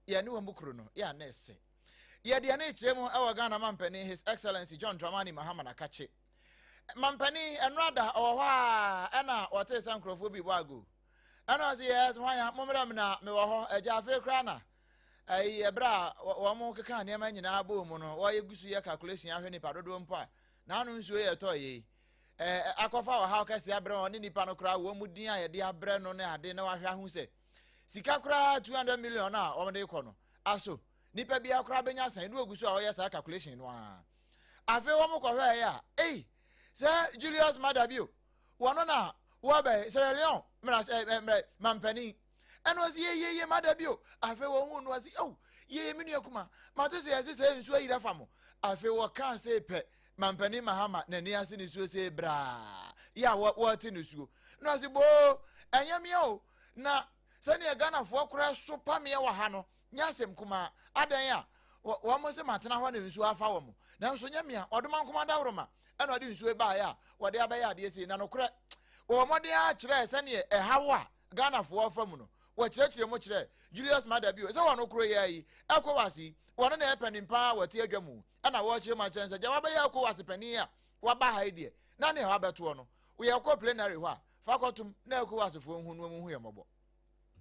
Yɛne wɔn kuro no yɛ a na ɛsɛ. Yɛde yɛn rekyerɛ mu wɔ Ghana mampanin His Excellency John Dramani Mahama Nakakye. Mampanin ɛno ada ɔwɔ hɔ a ɛna wɔtee sɛ nkurɔfoɔ bi bɔ ago. Ɛna ɔse yes hwan ya mommrɛ me na mewɔ hɔ agya afei koraa na ɛyi ɛberɛ a wɔn keka nneɛma nyinaa bɔɔ mu no wɔyɛ gu so yɛ calculation ahwɛ nipa dodoɔ mpo a n'ano nsuo yɛ ɛtɔ yei ɛɛ akɔfa ɔhaw kɛse abrɛ wɔn ne nipa no koraa wɔn mu din a yɛde abrɛ no ne ade na wahwɛ ahu sɛ sika koraa 200 million a wɔn de kɔ no aso nipa biara koraa bɛnya sɛn ne ogu so a ɔyɛ saa calculation no ara afei wɔn kɔhwɛ yɛ a ei sɛ Julius Maada bio wɔn na wɔbɛ Sierra Leone mmara ɛ mmerɛ mampanin ɛna ɔsi yeyeye Maada bio afei wɔn hu no ɔsi oh yeye me nua kuma mate sɛ yɛsi sɛ nsuo ayira fa mo afei wɔka se pɛ mampanin Mahama n'ani ase ne suo se braa yɛ a wɔte ne suo na ɔsi boo ɛnyɛ mea o na sɛdeɛ Ghanafoɔ koraa so pameɛ wɔ ha no nyɛ asɛm kumaa adɛn a wɔn se matena hɔ na nsuo afa wɔn nanso nyɛ mea ɔdoma nkoma daworoma ɛna ɔde nsuo baeɛ a wɔde abɛyɛ adeɛ sei na nokorɛ wɔwɔ mmɔden ara kyerɛɛ sɛdeɛ ɛhaw a Ghanafoɔ fa mu no wɔkyerɛkyerɛ mu kyerɛ Julius Maada bio sɛ wɔn koro yɛ yi ECOWAS yi wɔn na ɛyɛ panin paa wɔte adwa mu ɛna wɔkyerɛ mu akyerɛ sɛ gya wabɛyɛ ECOWAS panin a waba ha yi deɛ na nea wabɛtoɔ no yɛkɔ plenary hɔ a fa kɔtom na ECOWAS foɔ nhu no mu hu yɛ mmɔbɔ.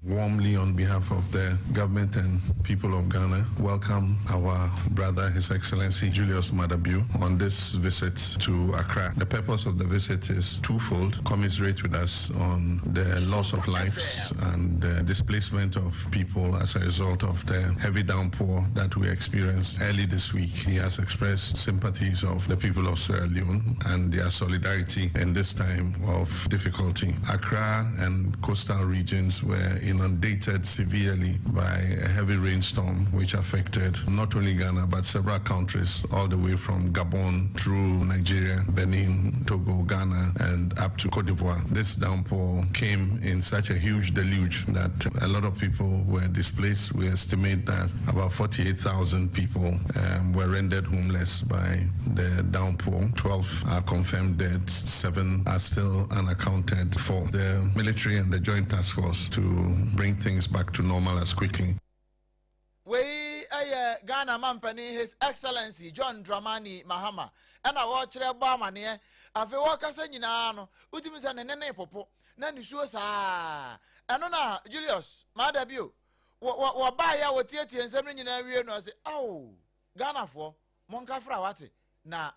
Warmly, on behalf of the government and people of Ghana, welcome our brother, His Excellency Julius Maada Bio, on this visit to Accra. The purpose of the visit is twofold: commiserate with us on the loss of lives and the displacement of people as a result of the heavy downpour that we experienced early this week. He has expressed sympathies of the people of Sierra Leone and their solidarity in this time of difficulty. Accra and coastal regions were inundated severely by a heavy rainstorm which affected not only Ghana but several countries all the way from Gabon through Nigeria, Benin, Togo, Ghana, and up to Cote d'Ivoire. This downpour came in such a huge deluge that a lot of people were displaced. We estimate that about 48,000 people were rendered homeless by the downpour. 12 are confirmed dead, 7 are still unaccounted for. The military and the joint task force to bring things back to normal as quickly. Wei yɛ Ghana mampanin His Excellency John Dramani Mahama ɛna wɔrekyerɛ bɔ amaneɛ. Afei wɔrekasa nyinaa no, wotumi sɛ ne nene popo na nisuo saa. Ɛno na Julius Maada bio wɔbaeɛ a wɔtietie nsɛm no nyinaa wie no ɔse, ao Ghanafoɔ monkafra wate na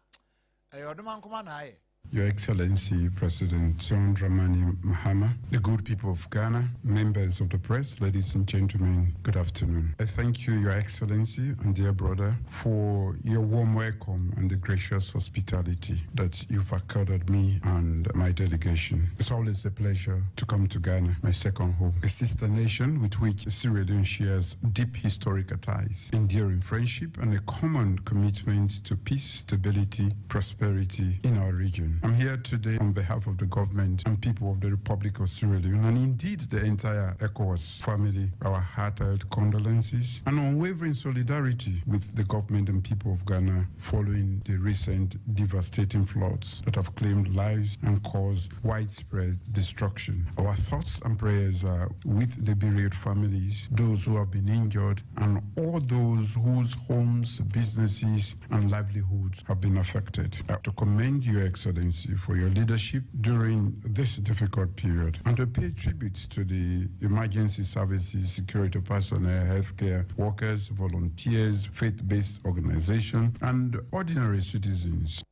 ɛyɛ ɔdoma nkoma na ayɛ. Your Excellency President John Dramani Mahama, the good people of Ghana, members of the press, ladies and gentlemen, good afternoon. I thank you, Your Excellency and dear brother, for your warm welcome and the gracious hospitality that you've accorded me and my delegation. It's always a pleasure to come to Ghana, my second home, a sister nation with which Sierra Leone shares deep historical ties, enduring friendship, and a common commitment to peace, stability, prosperity in our region. I'm here today on behalf of the government and people of the Republic of Sierra Leone and indeed the entire ECOWAS family, our heartfelt condolences and unwavering solidarity with the government and people of Ghana following the recent devastating floods that have claimed lives and caused widespread destruction. Our thoughts and prayers are with the bereaved families, those who have been injured, and all those whose homes, businesses, and livelihoods have been affected. To commend Your Excellency for your leadership during this difficult period and to pay tribute to the emergency services, security personnel, healthcare workers, volunteers, faith-based organizations, and ordinary citizens.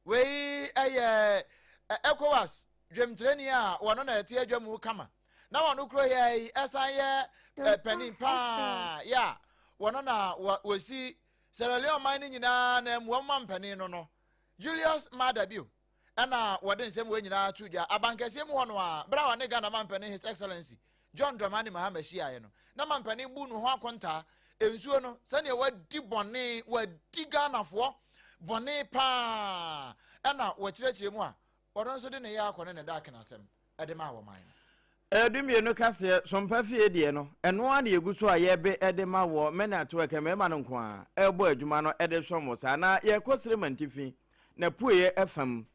Wei yɛ ECOWAS dwamtirani a wɔno na ɛte adwa mu kama na wɔno kuro yɛ yi ɛsan yɛ panin paa yɛ a wɔno na wɔsi Sierra Leone man no nyinaa na mu wɔn mampanin no no Julius Maada Bio ɛna wɔde nsɛm wɔ nyinaa to dwa abankɛseɛ mu hɔ no a berɛ a wɔne Ghana mampanin His Excellency John Dramani Mahama hyiaeɛ no na mampanin bu no ho akontaa nsuo no sɛnea wadi bɔne wadi Ghanafoɔ bɔne paa ɛna wɔkyerɛkyerɛ mu a wɔno nso de ne yɛ akɔ ne ne daakena asɛm ɛde maa wɔman no. 12 kaseɛ Sompa fie deɛ no, ɛno ara na yɛgu so a yɛbe de ma wɔ mɛne atoɛkɛ mmarima no nko ara ɛrebɔ adwuma no de som wo saa na yɛkɔ Sremantifi na pueɛ fam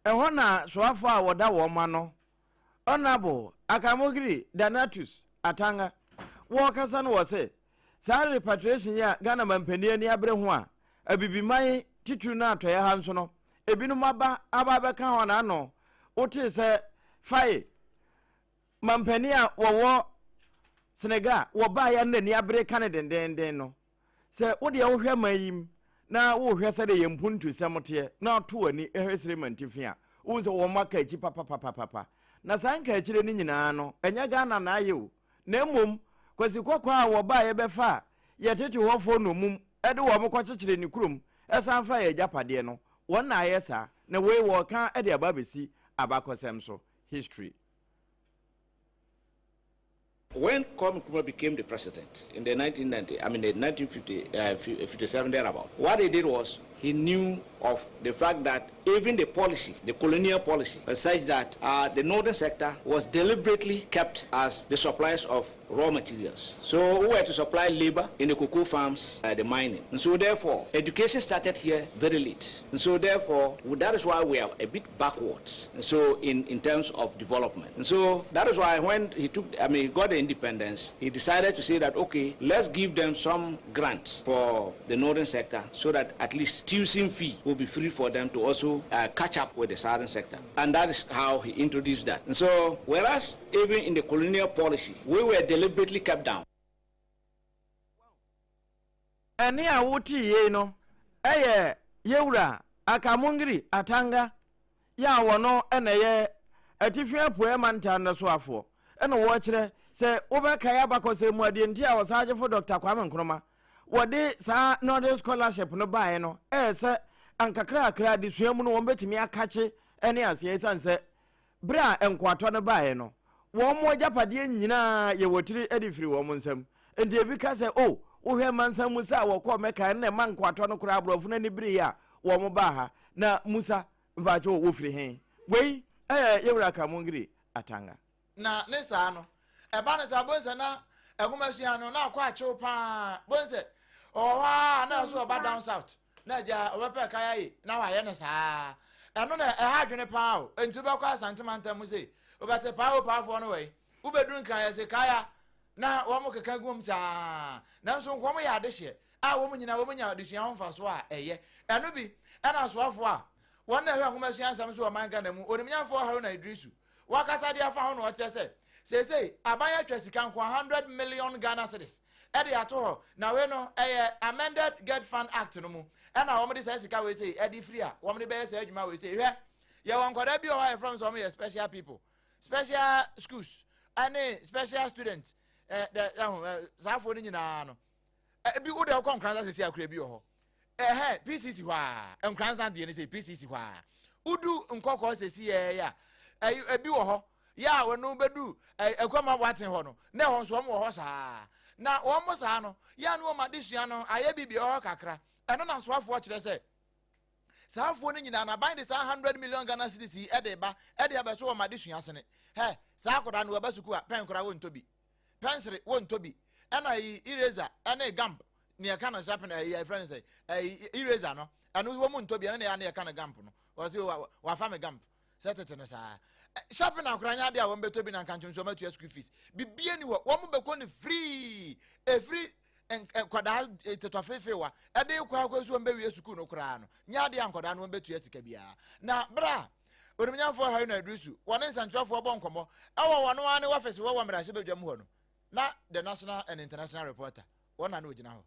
ɛhɔ na soafoɔ a wɔda wɔn ano Honourable Akamogiri Donatus Atanga. Wɔrekasa no wɔse saa repatriation yi a Ghana mampanin ani abere ho a Abibiman titiriw no atɔeɛ ha nso no ebinom aba aba abɛka ho na ano wotee sɛ Faye mampanin a wɔwɔ Senegal wɔbaeɛ a na n'ani abere ka no dendeenden no. Sɛ wo deɛ wohwɛ man yi mu na wohwɛ sɛdeɛ yɛn mpuntusɛm teɛ na ato w'ani hwɛ Sirema ntifi a, wohu sɛ wɔn aka akyi papapapapa. Na saa nkaakyire no nyinaa no, ɛnyɛ Ghana na ayɛ o, na mmom Kwasi Kɔkɔɔ a wɔbaeɛ bɛfaa yɛn tete hɔfoɔ nnommum de wɔn kɔkyekyeree ne kurom san faa yɛn agyapadeɛ no, wɔn na ayɛ saa. Na wei wɔreka de aba abɛsi abakɔsɛm so, history. When Kwame Nkrumah became the president in the 1990, I mean the 1957 uh, thereabout, what he did was he knew of the fact that even the policy, the colonial policy, was such that uh, the northern sector was deliberately kept as the suppliers of raw materials. So we were to supply labor in the cocoa farms, uh, the mining. And so therefore, education started here very late. And so therefore, that is why we are a bit backwards. And so in, in terms of development. And so that is why when he took, I mean, he got the independence, he decided to say that, okay, let's give them some grants for the northern sector so that at least tuition fee will be free for them to also uh, catch up with the southern sector. And that is how he introduced that. And so, whereas even in the colonial policy, we were deliberately kept down. Ɛnne a wotee yei no yɛ Yewura Akamungiri Atanga yi a wɔno na ɛyɛ Atifi Apueɛ Mantam no soafoɔ na wɔrekyerɛ sɛ wobɛkae abakɔsɛm mu a deɛ nti a Ɔsaagyefo Dɔkta Kwame Nkrumah wɔde saa Northern Scholarship no baeɛ no ɛyɛ sɛ ankakrakra adesua mu no wɔbɛtumi akakye ne aseɛ ɛsiane sɛ Berɛ a nkoatɔ no baeɛ no, wɔn agyapadeɛ nyinaa yɛ wɔ tiri de firii wɔn nsam. Enti ebi ka sɛ, O, wohwɛ Mansa Musa a wɔkɔɔ Mecca no na ɛma nkoatɔ no koraa aborɔfo no ani bereeɛ a wɔn baa ha. Na Musa, mpakyɛw, wɔfiri he? Wei yɛ Yɛwura Kamungiri Atanga. Na ne saa no, ɛba no saa, bohu sɛ na nwomasua no na akɔ akyew paa. Bohu sɛ ɔwɔ hɔ ara na ɛso ɔba down south na agya ɔbɛpɛ kaya yi na wayɛ no saa. Ɛno na ɛha adwene paa o. Enti wobɛkɔ Asante mantam mu sei, wobɛte paa o paafoɔ no wɔ yi. Wobɛduru Nkran yɛse kaya na wɔn keka gu mu saa. Nanso nka wɔn yɛ adehyeɛ a wɔn nyinaa wɔn nya adesua ho mfasoɔ a ɛyɛ. Ɛno bi ɛna asoafoɔ a wɔn na ɛhwɛ nwomasua nsɛm so wɔ ɔman Ghana mu, Onimnyamfoɔ Haruna Iddrisu, Wakasa de afa ho na ɔkyerɛ sɛ seesei aban atwa sika nkoa 100 million Ghana cedis de ato hɔ na wei no ɛyɛ amended Get Fund Act no mu ɛna wɔn de saa sika wei sei ɛde firi a wɔn de bɛyɛ saa adwuma wei sei. Hwɛ, yɛwɔ nkwadaa bi wɔ hɔ a yɛfrɛ wɔn sɛ wɔn yɛ special people, special schools ɛne special students ɛ dɛ ɛho ɛ saa afoɔ no nyinaa no ebi wo deɛ wokɔ Nkoranza sisi akora bi wɔ hɔ ɛhɛ pcc hɔ a Nkoranza deɛ no sɛ pcc hɔ a wodu nkɔkɔɔ sɛsi yɛɛ a ebi wɔ hɔ yɛ a wɔn bɛdu akuama waten hɔ no na ɛhɔ nso wɔn wɔ hɔ saa na wɔn mo saa no yɛ a no wɔn adesua no ayɛ biribi wɔ hɔ kakra ɛno na nsoafoɔ kyerɛ sɛ saa afoɔ no nyinaa n'aban de saa hundred million Ghana cedis yi ɛde ba ɛde abɛso wɔn adesua sene hɛ saa akɔda no wɔba sukuu a pɛn koraa wɔntɔ bi pɛnsere wontɔ bi ɛna ɛyi eraser ɛne gamp nea ɛka no sharpen ɛyi ɛfrɛ no sɛ ɛyi eraser no ɛno wɔn mu ntɔ bi ɛno na ɛyɛ ɛka no gamp no wɔsi wafa me gamp sɛ tete no saa sharpen akora nyɛ adeɛ a wɔn bɛtɔ bi na nka nkyɛn so wɔn atua school fees bibie ni hɔ wɔn bɛkɔ no free efiri nkwadaa tetɔfefewa ɛde kɔ akɔ so wɔn bɛwie sukuu no koraa no nyɛ adeɛ a nkwadaa no wɔn bɛtua sika biara na bra Onimnyamfoɔ Haruna Iddrisu wɔne nsɛntwerɛfoɔ bɔ nkɔmmɔ wɔ wɔn ara ne wɔfese wɔ wɔ mmarahyɛbadwam hɔ no, na The National and International Reporter wɔn na na ɔgyina hɔ.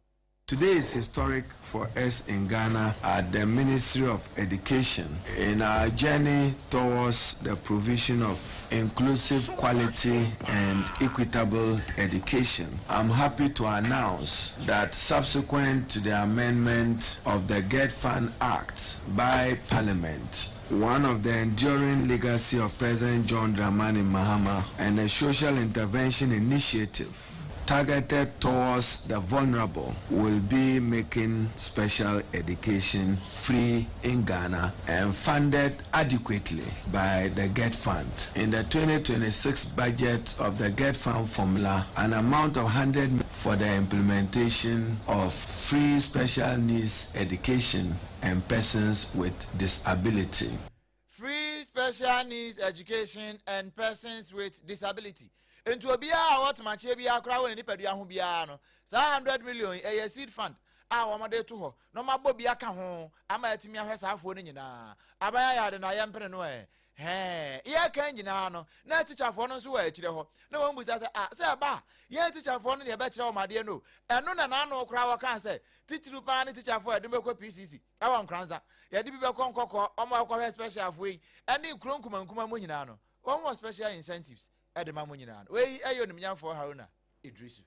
Today is historic for us in Ghana at the Ministry of Education in our journey towards the provision of inclusive, quality and equitable education. I'm happy to announce that subsequent to the amendment of the Get Fund Act by Parliament, one of the enduring legacy of President John Dramani Mahama and a social intervention initiative targeted towards the vulnerable will be making special education free in Ghana and funded adequately by the GET Fund. In the 2026 budget of the GET Fund formula, an amount of 100 for the implementation of free special needs education and persons with disability. Free Special Needs Education and Persons with Disability. Enti obiara a ɔwɔ temakyeɛ biara koraa wɔ ne nipadua ho biara no, saa 100 million yi, ɛyɛ seed fund a wɔde to hɔ na wɔabɔ bi aka ho ama atumi ahwɛ saa afoɔ no nyinaa. Aban ayɛ ade na yɛmpene no ɛ. Hɛɛ, yɛreka nyinaa no, na atikyafoɔ no nso wɔ akyire hɔ. Na wɔn bisa sɛ, ah, sɛ ɛba a, yɛn atikyafoɔ no na yɛbɛkyerɛ wɔn adeɛ no o. Ɛno na n'ano koraa wɔkaa sɛ, titiriw paa ne tikyafoɔ a yɛde bɛkɔ PCC ɛwɔ Nkoranza, yɛde bi bɛkɔ Nkɔkɔɔ, wɔn a wɔkɔhwɛ specialfoɔ yi, ɛne nkuro nkumankuma mu nyinaa no, wɔn wɔ special incentives ɛde ma mo nyinaa no. Wei ɛyɛ onimnyamfoɔ Haruna Iddrisu.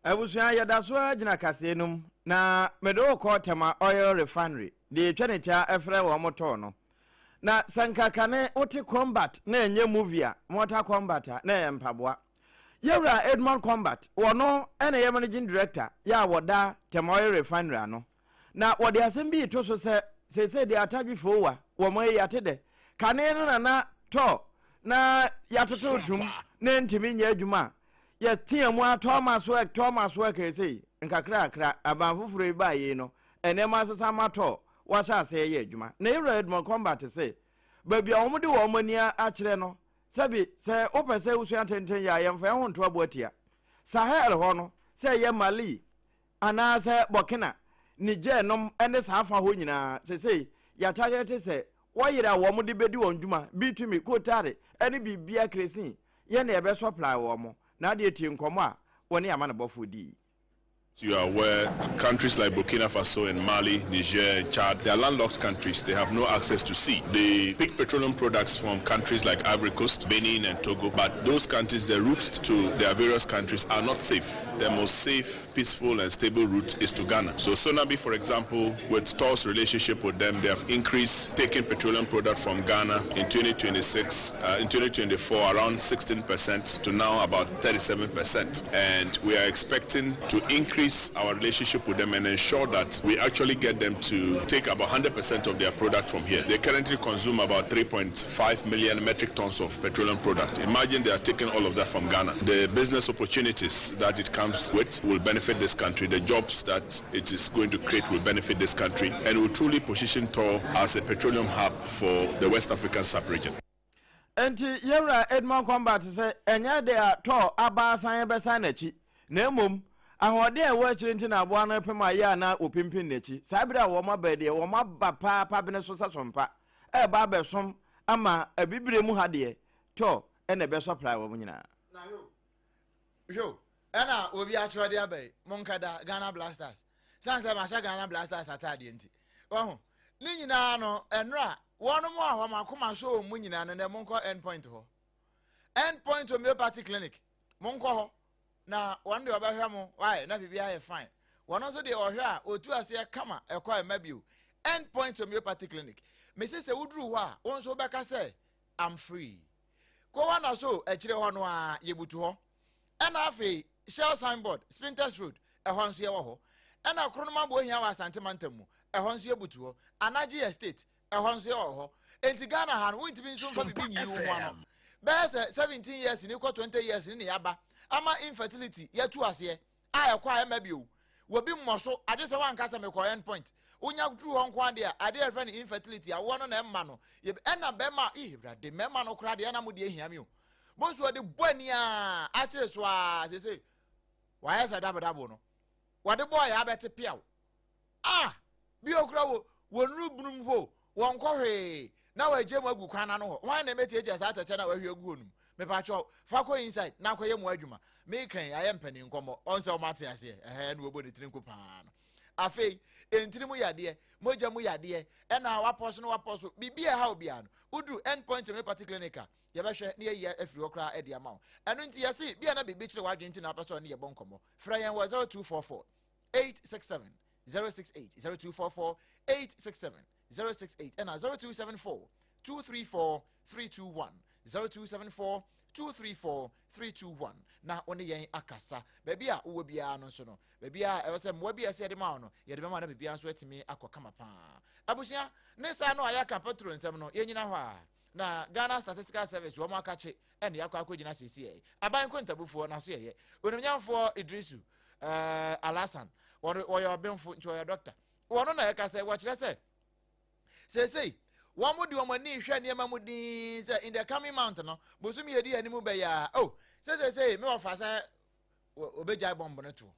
Abusua, yɛda so ara gyina kaseɛ no mu, na mede wo kɔ Tema Oil Refinery, deɛ yɛtwa ne tia frɛ wɔn tɔɔ no. Na sɛ nka kane wote Combat na ɛnyɛ movie a, Mortal Kombat a, na ɛyɛ mpaboa. Yɛwura Edmond Combat, wɔno na ɛyɛ Managing Director yɛ a wɔda Tema Oil Refinery ano. Na wɔde asɛm bi reto so sɛ, seesei deɛ atadwefoɔ wa, wɔn ayi ate dɛ. Kane no na na tɔ na yɛatoto tum na ɛntumi nyɛ adwuma a, yɛtea mu ara tɔ ma so ɛ, tɔ ma so ɛ seesei nkakrakra aban foforɔ yi baa yei no, nneɛma asesa ma tɔ wɔahyɛ aseɛ yɛ adwuma. Na yɛwura Edmond Combat se, baabi a wɔde wɔn ani akyerɛ no, sɛbi sɛ wopɛ sɛ wosua tenten yɛ a, yɛmfa yɛn ho nto aboa tia. Sahel hɔ no, sɛ ɛyɛ Mali anaasɛ Burkina, Niger nom ne saa fa hɔ nyinaa, seesei yɛatargɛte sɛ wɔyere a wɔde bɛdi wɔn dwuma, bitumi, kotare ne biribiara kerosene, yɛn na yɛbɛsupply wɔn. Na adeɛ tie nkɔmmɔ a wɔne amanebɔfoɔ dii. You are aware, countries like Burkina Faso and Mali, Niger, and Chad, they are landlocked countries. They have no access to sea. They pick petroleum products from countries like Ivory Coast, Benin, and Togo. But those countries, the routes to their various countries are not safe. The most safe, peaceful, and stable route is to Ghana. So Sonabi, for example, with TOR's relationship with them, they have increased taking petroleum product from Ghana in 2026, in 2024, around 16% to now about 37%. And we are expecting to increase our relationship with them and ensure that we actually get them to take about 100% of their product from here. They currently consume about 3.5 million metric tons of petroleum product. Imagine they are taking all of that from Ghana. The business opportunities that it comes with will benefit this country. The jobs that it is going to create will benefit this country and will truly position TOR as a petroleum hub for the West African sub-region. Enti yɛwura Edmond Combat sɛ ɛnyɛ de a tɔ aba asan bɛsan n'akyi, na mmom ahoɔden a ɛwɔ akyire nti na aboa no repem a yɛ a na wɔpimpin n'akyi. Saa bere a wɔn aba yi deɛ, wɔn aba paa pabene so sɛ sompa, ɛreba abɛsom ama Abibire mu ha deɛ, tɔ na ɛbɛsɔprae wɔn nyinaa. Na hwɛ o, hwɛ o, ɛna obi atwerɛ de aba yi, monkɛda Ghana Blasters. Sane sɛ mahyɛ Ghana Blasters ataadeɛ nti. Wahu? Ne nyinaa no, ɛnora, wɔnom a wɔn akoma so wɔn mu nyinaa no, nɛ monkɔ End Point hɔ. End Point Homeopathy Clinic, monkɔ hɔ. Na wɔn deɛ ɔbɛhwɛ mo, why, na biribi ayɛ fine. Wɔn nso deɛ ɔhwɛ a, ɔtu aseɛ kama, ɛkɔ ɛma bio. End Point Homeopathy Clinic. Mese sɛ woduru hɔ a, wo nso wobɛka sɛ, I'm free. Kowa na so akyire hɔ no ara, yɛbutu hɔ. Ɛna afei, Shell signboard, Spintex Road, ɛhɔ nso yɛwɔ hɔ. Ɛna Kronom Abohia wɔ Asante mantam mu, ɛhɔ nso yɛbutu hɔ. Anagye Estate, ɛhɔ nso yɛwɔ hɔ. Enti Ghana ha no, wontumi nso mfa biribi nyiyi wo ho ano. Bɛyɛ sɛ 17 years ni kɔ 20 years ni ne yɛaba ama infertility yɛatu aseɛ a ɛkɔ a ɛmma bio. Wɔbi mmɔ so, agye sɛ woanka sɛ mekɔ end point. Wonya duru hɔ nko adeɛ a, adeɛ a yɛfrɛ no infertility, awoɔ no na ɛmma no. Ɛna bɛrima, ih Awurade, mmarima no koraa deɛ ɛna mo deɛ hia me o. Bo nso wɔde bɔ ani a akyere so a sese wayɛ sɛ dabodabo no. Wɔde bɔɔ yɛ abɛte peaw. Ah! Bi okura wo wɔnuru bunum hɔ wɔnkɔ hwee na wɔagye mu agu kwan n'ano hɔ. Hwan na ɛmɛtiatia saa atɛkyɛ na wɔahwie agu hɔ no mu? Mepakyɛw, fa kɔ inside na akɔyɛ mu adwuma. Meka yi ayɛ mpanin nkɔmmɔ. Ɔn sɛ wɔn ate aseɛ. Ɛhɛ na wɔbɔ ne tiri nko paa no. Afei, ntiri mu yadeɛ, mogya mu yadeɛ, ɛna wapɔ so no wapɔ so, biribi a ɛha obiara no, woduru End Point Homeopathy Clinic a, yɛbɛhwɛ na yɛayi afiri hɔ koraa de ama wo. Ɛno nti yɛse bia na biribi kyerɛ w'adwene nti na wopɛ sɛ ɔne yɛbɔ nkɔmmɔ. Frɛ yɛn wɔ 0244 867 068, 0244 867 068 ɛna 0274 234 321, 0274 234 321 na wo ne yɛn akasa. Baabi a wowɔ biara no nso no, baabi a ɛwɔ sɛ mmoa bi a ɛsɛ yɛde ma wo no, yɛde bɛma na biribiara nso atumi akɔ kama paa. Abusua, ne saa no a yɛaka petro nsɛm no, yɛnyina hɔ a na Ghana Statistical Service wɔn akakye ɛna yɛakɔ akɔgyina seesei yi. Aban nkontabufoɔ na so yɛyɛ. Onimnyamfoɔ Idrisu Alhassan, wɔyɛ ɔbenfo nti wɔyɛ dɔkta. Wɔn na yɛka sɛ wɔkyerɛ sɛ seesei wɔn de wɔn ani hwɛ nneɛma mu din sɛ in the coming month no, bosom yɛdi anim bɛyɛ a, oh, Sɛ seesei me wɔfa sɛ wɔbɛgyae bɔmb no toɔ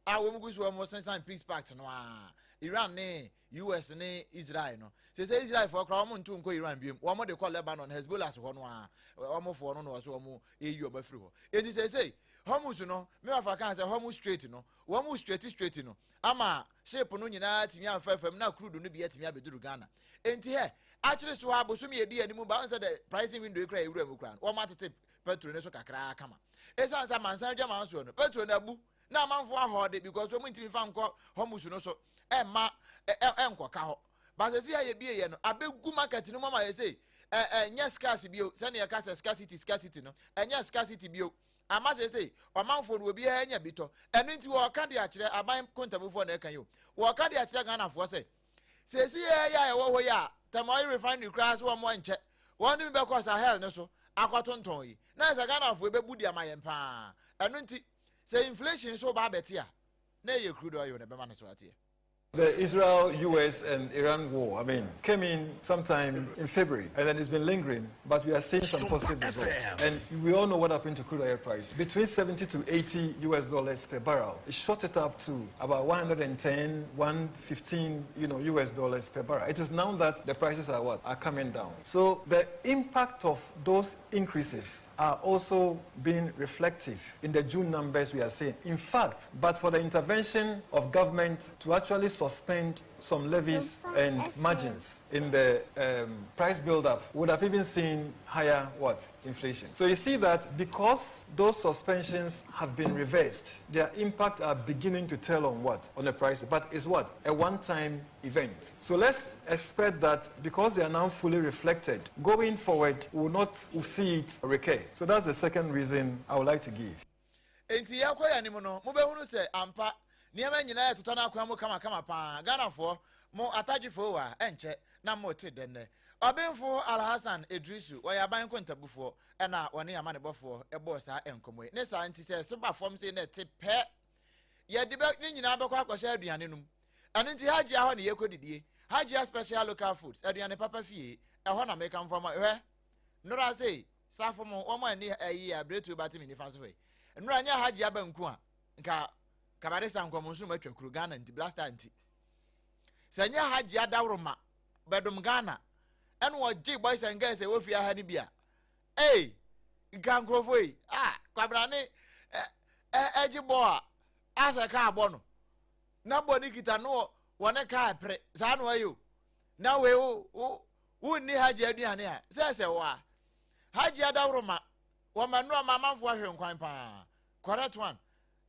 a wɔn gu so wɔn sensan peace pact no a Iran ne US ne Israel no sese Israelfoɔ koraa wɔn nto nkɔ Iran biom wɔn de kɔ Lebanon Hezbollah hɔ no a wɔn foɔ no na wɔso wɔn eyi wɔn afiri hɔ eti sese Hormuz no me wafa kan sɛ Hormuz Strait no wɔn straight straight no ama ship no nyinaa tumi afa fam na crude no bi atumi abɛduru Ghana enti hɛ akyere so a bosom yɛ di anim ba sɛ the pricing window kura ewura mu kura no wɔn atete petrol no so kakraa kama esan sɛ amansan adwaman soɔ no petrol no abu na amanfoɔ ahɔɔde because wɔn ntumi fa nkɔ Hormuz no so ɛmma ɛnkɔka hɔ basɛsi a yɛbie yɛ no abɛgu market no mu ama yɛ sɛ ɛnyɛ scarce bio sɛnea yɛka sɛ scarcity scarcity no ɛnyɛ scarcity bio ama sɛ sɛ ɔmanfoɔ no obiara anya bi tɔ. Ɛno nti wɔka de akyerɛ aban kontabufoɔ na ɛka yi o, wɔka de akyerɛ Ghanafoɔ sɛ sɛsi yɛ yɛ a ɛwɔ hɔ yi a Tema Oil Refinery koraa so wɔn nkyɛ wɔn de bi bɛkɔ Sahel no so akɔtontɔn yi na sɛ Ghanafoɔ bɛbu de ama yɛn paa. Ɛno nti sɛ inflation nso ba abɛte a na ɛyɛ crude oil na ɛbɛma no so ateɛ. The Israel, US, and Iran war, I mean, came in sometime in February, and then it's been lingering, but we are seeing some positive results. And we all know what happened to crude oil price. Between 70 to 80 US dollars per barrel. It shot it up to about 110, 115, US dollars per barrel. It is now that the prices are what? Are coming down. So the impact of those increases are also being reflective in the June numbers we are seeing. In fact, but for the intervention of government to actually suspend some levies and margins in the price build-up, would have even seen higher what? Inflation. So you see that because those suspensions have been reversed, their impact are beginning to tell on what? On the price. But it's what? A one-time event. So let's expect that because they are now fully reflected, going forward, we will not see it recur. So that's the second reason I would like to give. Enti yɛkɔ yɛn anim no, mobɛhunu sɛ ampa nneɛma nyinaa ɛtotɔ n'akwan mu kamakama paa. Ghanafoɔ, mo atadwefoɔ wɔ a, ɛnkyɛ na mote dɛ nnɛ. Ɔbenfo Alhassan Iddrisu, ɔyɛ aban nkontabufoɔ, ɛna ɔne amanebɔfoɔ bɔɔ saa nkɔmmɔ yi. Ne saa nti sɛ ɛso ba fam sei na ɛte pɛ, yɛde bɛ ne nyinaa bɛkɔ akɔhyɛ aduane no mu. Ɛno nti Hajia hɔ ne yɛkɔdidie. Hajia Special Local Foods, aduane papa fie, ɛhɔ na mekamfo ama. Hwɛ, nnora sei, safo mo, wɔn a nni ayi a biretuo ba te me nifa so hɔ yi. Nnora nyɛ Hajia banku a, nka kabadesa nkɔmɔ nso matwa kuro Ghana nti, Black Star nti. Sɛ nyɛ Hajia dawuroma bɛdom Ghana, ɛna wɔgye boys and girls ɛwɔ fie ha no bi a, ei, nka nkurɔfoɔ yi, ah, kwabena ne ɛgye bɔɔ a, asɛ kaa bɔ no. Na bɔ ne kita no wɔ ne kaa pere, saa na ɔyɛ o. Na wei wo wo wonni Hajji aduane a, sɛ sɛ wo a. Hajji adaworoma, wɔma nnuro ma amanfoɔ ahwere nkwan paa. Correct one.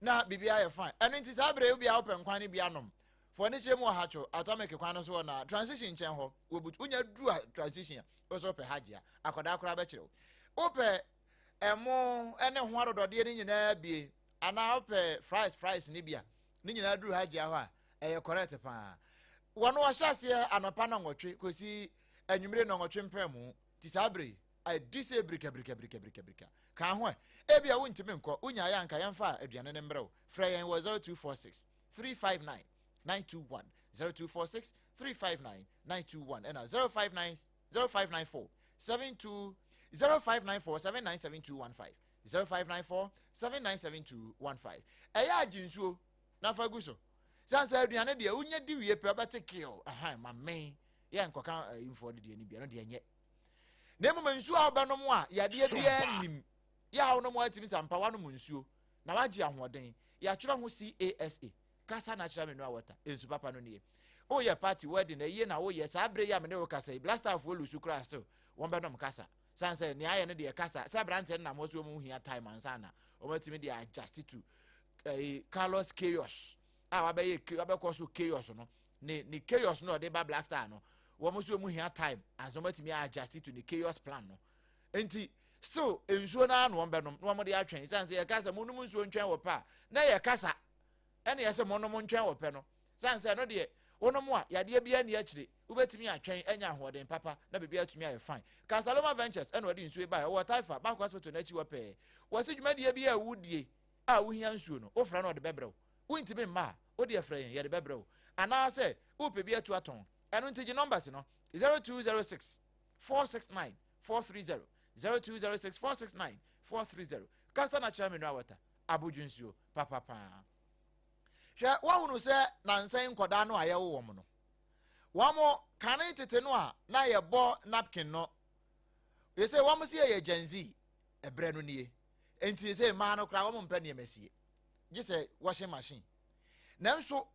Na biribi ayɛ fine. Ɛno nti saa berɛ yi obi a wopɛ nkwan no bi anom. Fo ani kyerɛ mu wɔ Hatcho, Atomic kwan no so wɔ na transition nkyɛn hɔ. Wɔbutu, wonya duru a transition a, wo sɛ wopɛ Hajji a, akwadaa koraa bɛkyerɛ wo. Wopɛ ɛmo ne ho adɔdɔdeɛ no nyinaa bie, anaa wopɛ fries fries no bi a, ne nyinaa duru Hajji hɔ a, ɛyɛ correct paa. Wɔn wɔhyɛ aseɛ anɔpa nɔnwɔtwe kɔsi anwummere nɔnwɔtwe mpɛn Ti saa bere yi, adi sɛ birika birika birika birika birika. Ka ho ɛ. Ebia wontumi nkɔ, wonyaeɛ a anka yɛmfa aduane no mbrɛ wo. Frɛ yɛn wɔ 0246 359 921, 0246 359 921 ɛna 059 0594 72 0594 797215 0594 797215. Ɛyɛ agye nsuo na fa gu so. San sɛ aduane deɛ wonya di wie pɛ wobɛte keo ɛhan ma men yɛ nkɔka ayimfoɔ de deɛ no bia no deɛ nyɛ na mmom nsuo a wobɛnom a yadeɛ biara nnim yɛ a wonom atumi sɛ ampa woanom nsuo na wagye ahoɔden yɛatwerɛ ho CASA kasa natural mineral water nsu papa no nie woyɛ party wedding ayie na woyɛ saa bere yi a mene wo kasa yi blasterfoɔ lusu koraa still wɔn bɛnom kasa san sɛ nea ayɛ no deɛ kasa sɛ aberanteɛ no nam hɔ so wɔn hia time ansa na wɔn atumi de adjust to eh, Carlos chaos a wabɛyɛ wabɛkɔ so chaos no ne ne chaos no ɔde ba Black Star no wɔn nso wɔn hia time ansa wɔn atumi adjust to ne chaos plan no nti still nsuo no ara na wɔn bɛnom na wɔn de atwɛn san sɛ yɛka sɛ mo nom nsuo ntwɛn wɔ pɛ a na yɛ kasa ɛna yɛ sɛ mo nom ntwɛn wɔ pɛ no san sɛ ɛno deɛ wɔnom a yadeɛ bi ani akyire wobɛtumi atwɛn anya ahoɔden papa na biribi atumi ayɛ fine. Casaloma Ventures ɛna ɔde nsuo baeɛ ɔwɔ Taifa Bank Hospital n'akyi wɔ pɛɛ wɔsi dwumadie bi a wodie a wohia nsuo no wofrɛ no ɔde bɛbrɛ wo. Wontumi mma a, wo deɛ frɛ yɛn, yɛde bɛbrɛ wo. Anaasɛ wopɛ bi atu atɔn. Ɛno nti gye numbers no, 0206 469 430, 0206 469 430. Kasa Natural Mineral Water, abodwo nsuo papa paa. Hwɛ, woahunu sɛ nansa yi nkɔdaa no a yɛwo wɔn no, wɔn kane tete no a na yɛbɔ napkin no, yɛsɛ wɔn si yɛyɛ Gen Z, ɛberɛ no nie. Enti sɛ mmaa no koraa wɔn mpɛ nneɛma sie, gye sɛ washing machine. Nanso